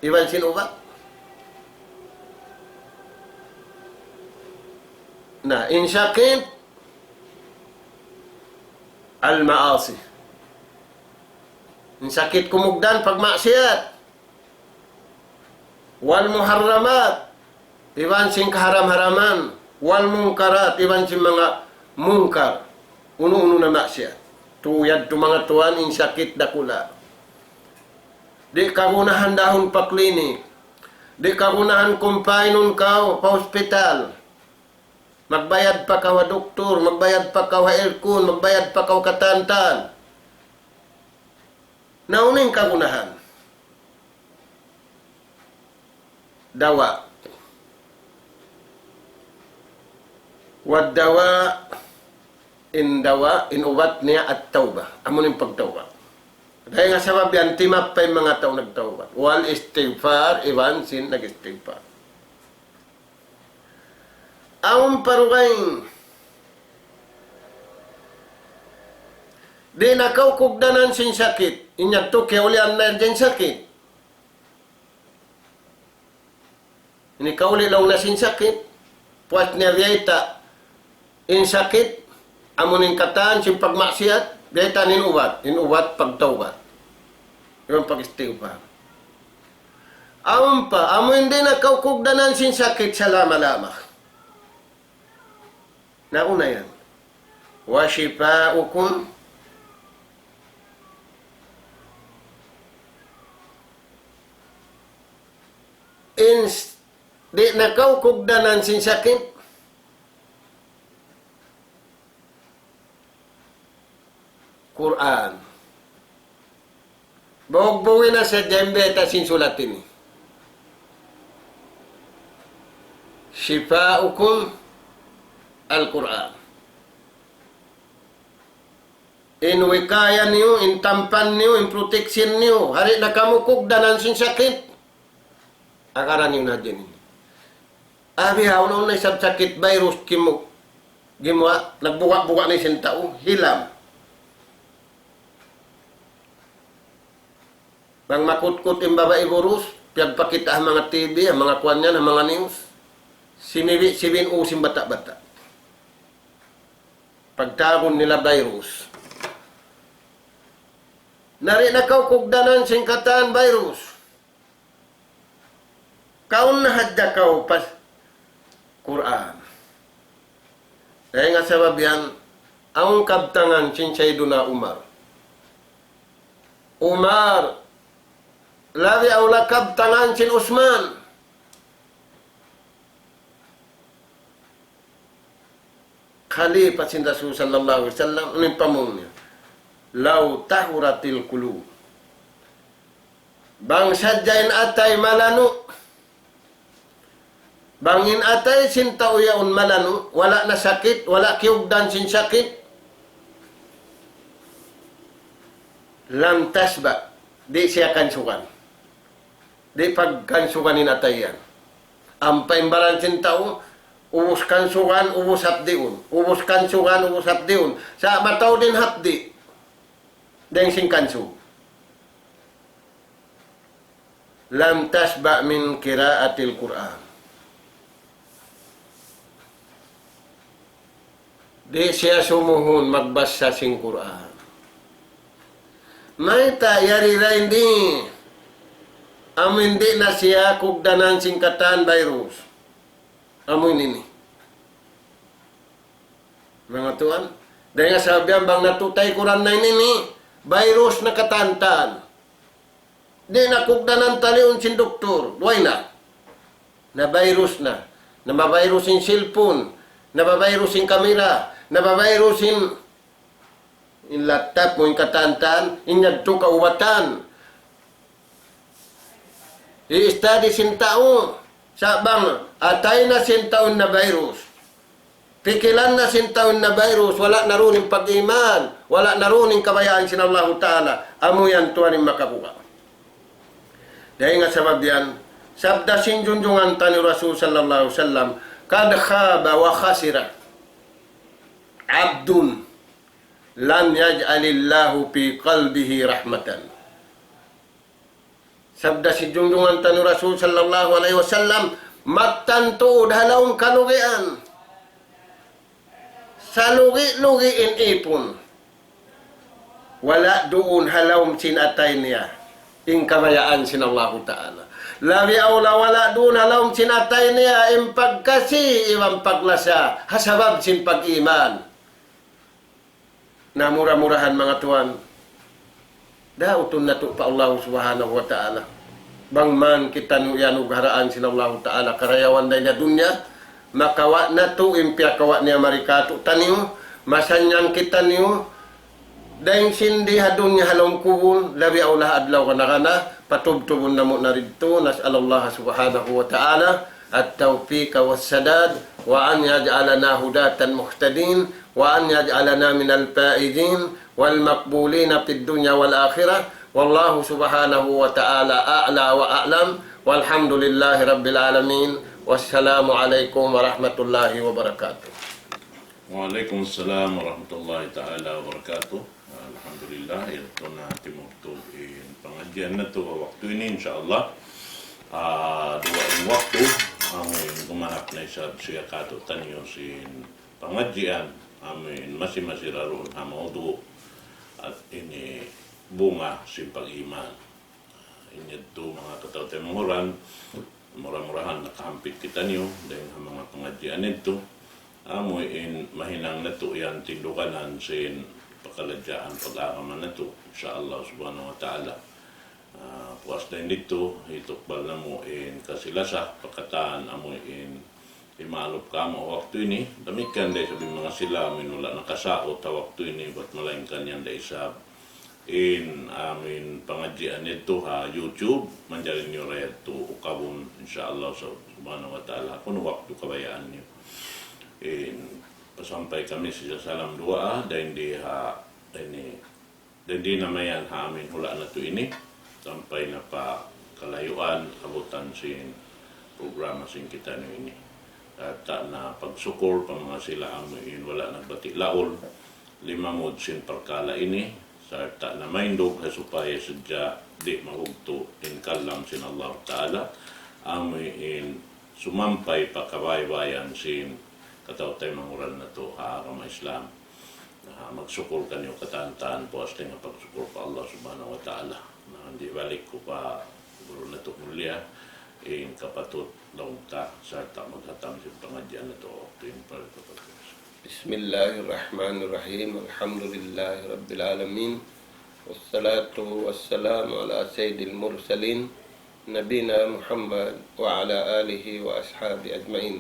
iban sin ubat? Na, in sakit, al-ma'asi. In sakit kumugdan, pagmaksiyat. Wal muharramat, iban sin kaharam-haraman. Wal munkarat, iban sin manga munkar. Unu-unu na maksiyat. Tu yadtu manga tuwan in sakit dakula'. Di' kagunahan dahun pa klinik. Di' kagunahan kumpaynun kaw pa hospital. Magbayad pa kaw ha doktor, magbayad pa kaw ha aircon, magbayad pa kaw katantan. Na unu in kagunahan? Dawa. والدواء, in dawa, in ubat niya التوبة. Amu in pagtawbat. Dayn ha sabab yan timappa in manga tau nagtawbat. والاستغفار, iban sin nag-istighfar. Awn pa dugaing. Di' na kaw kugdanan sin sakit. In yadtu kiyaulian na yan sin sakit. Ini kauli laung na sin sakit. Puas niya biyayta' in sakit, amu in katan sin pagmaksiyat, biyayta' in ubat, in ubat pagtawbat. Iban pag-istighfar. Awn pa, amu in di' na kaw kugdanan sin sakit salama-lama. Nauna yan. وشفاؤكم, in s-, di' na kaw kugdanan sin sakit. Qur'an. Bugbugi na sadja in biyayta' sin sulat ini. شفاؤكم القرآن. In wikaya niyu, in tampan niyu, in protection niyu. Di' na kamu kugdanan sin sakit. Agaran niyu na diyan ini. Abi, awn na isab sakit virus kimu-, gimuwa', nagbuga'-buga' na sin tau, hilam. Bang makutkut in babai virus, piyagpakita' ha manga T V, ha manga kuwan yan, ha manga news. Simibi'-sibi' in ū sin bata'-bata'. Pagtawagun nila virus. Na di' na kaw kugdanan sin katan virus. Kaun na hadja kaw pa Qur'an. Dayn ha sabab yan, awn kabtangan sin Sayyiduna Umar. Umar, labi awla kabtangan sin Usman. Khalifa sin Rasul sallallahu alayhi wasallam, unu in pamung niya? لو طهرت القلوب. Bang sadja in atay malanu', bang in atay sin tau yaun malanu', wala' na sakit, wala' kiyugdan sin sakit, لم تشبع, di' siya kansugan. Di' pagkansugan in atay yan. Ampa in baran sin tau, ubus kansugan, ubus hapdiun. Ubus kansugan, ubus hapdiun. Sa' mataud in hapdi'. Dayn sin kansug. لم تشبع من قراءة القرآن. Di' siya sumuhun magbasa sin Qur'an. Mayta' yari ra ini? Amu in di' na siya kugdanan sin katan virus. Amu ini ini. Manga tuwan, dayn ha sabab yan bang natutay Qur'an na ini ini, virus na katantan. Di' na kugdanan taliun sin doktor, way na. Na virus na. Na ma-virus in cellphone, na ma-virus in camera, na ma-virus in, in laptop mu in katantan, in yadtu kaubatan. I-study sin tau, sa' bang atay na sin tau na virus. Pikilan na sin tau na virus, wala' na duun in pag-iman, wala' na duun in kabayaan sin Allahu Ta'ala, amu yan tuwan in makabuga'. Dayn ha sabab yan, sabda sin junjungan taniyu Rasul sallallahu alayhi wasallam, قد خاب وخسر عبد لم يجعل الله في قلبه رحمة. Sabda sin junjungan taniyu Rasul sallallahu alayhi wasallam, mattan tuud ha lawm kalugian. Salugi-lugi in ipun. Wala' duun ha lawm sin atay niya in kabayaan sin Allahu Ta'ala. Labi awla wala' duun ha lawm sin atay niya in pagkasi iban paglasa ha sabab sin pag-iman. Na mura-murahan manga tuwan, dautun natu' pa Allah Subhanahu wa Ta'ala. Bang man kitaniyu iyanugharaan sin Allahu Ta'ala karayawan dayn ha dunya, makawa' natu' in piyakawa' niya mari kātu'niyu, masannyang kitaniyu, dayn sin di ha dunya ha lawm kubul, labi awla ha adlaw kana-kana, patubtubun namu' na didtu, نسأل الله سبحانه وتعالى التوفيق والسداد. وأن يجعلنا هداة مهتدين، وأن يجعلنا من الفائزين والمقبولين في الدنيا والآخرة. والله سبحانه وتعالى أعلى وأعلم، والحمد لله رب العالمين، والسلام عليكم ورحمة الله وبركاته. وعليكم السلام ورحمة الله تعالى وبركاته. Alhamdulillah, yadtu na timurtug in pangadjian natu' ha waktu ini, insya Allah. Ah, duwa in waktu, amu in gumanap na isab siya kātu'niyu sin pangadjian, amu in masi-masi ra duun ha mawdu', at ini bunga sin pag-iman. In yadtu manga kataw-taymanghuran, mura-murahan nakahampit kitaniyu dayn ha manga pangadjian yadtu. Amu in mahinang natu' yan tinduganan sin pakaladjaan pag-agama natu', insya Allah subhanahu wa ta'ala. Ah, puas dayn didtu, hitukbal namu' in kasi-lasa, pa katan amu in imaalup kamu' ha waktu ini. Damikkiyan da isab in manga sila amu in wala' nakasaut ha waktu ini, bat malaingkan yan da isab in amu in pangadjian yadtu ha YouTube, manjari niyu ra yadtu ukabun, insya Allah subhanahu wa ta'ala, kunu' waktu kabayaan niyu. In pasampay kami sin salam duwaa, dayn di ha ini, dayn di na mayan ha amu in hula' natu' ini, sampay na pa kalayuan, abutan sin programa sin kitaniyu ini. Sarta' na pagsukul pa manga sila amu in wala' nagbati' laul, limamud sin parkala' ini, sarta' na maindug ha supaya sadja di' mabugtu' in kalam sin Allah Ta'ala, amu in sumampay pa kabaybayan sin kataw-taymanghuran natu' ha agama Islam. Na, magsukul kaniyu katan-katan, puas dayn ha pagsukul pa Allah Subhanahu wa Ta'ala. Na, di' balik ku pa guru natu' mulia, in kapatut laung ta, sarta' maghatam sin pangadjian natu' ha waktu ini. Para kapatut. بسم الله الرحمن الرحيم. الحمد لله رب العالمين. والصلاة والسلام على سيد المرسلين نبينا محمد وعلى آله وأصحابه أجمعين.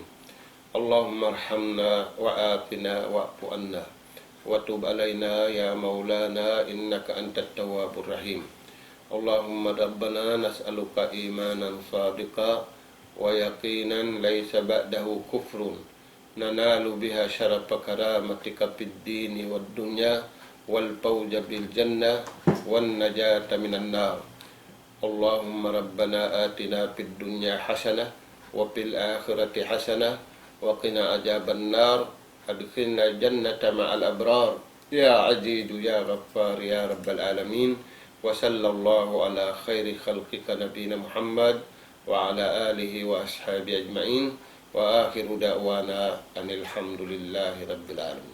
اللهم ارحمنا وعافنا واعف عنا وتب علينا يا مولانا إنك أنت التواب الرحيم. اللهم ربنا نسألك إيمانا صادقا ويقينا ليس بعده كفر ننال بها شرف كرامتك في الدين والدنيا والفوز بالجنة والنجاة من النار. اللهم ربنا آتنا في الدنيا حسنة وفي الآخرة حسنة وقنا عذاب النار. أدخلنا الجنة مع الأبرار. يا عزيز يا غفار يا رب العالمين. وصلى الله على خير خلقك نبينا محمد وعلى آله وأصحابه أجمعين. وآخر دعوانا أن الحمد لله رب العالمين.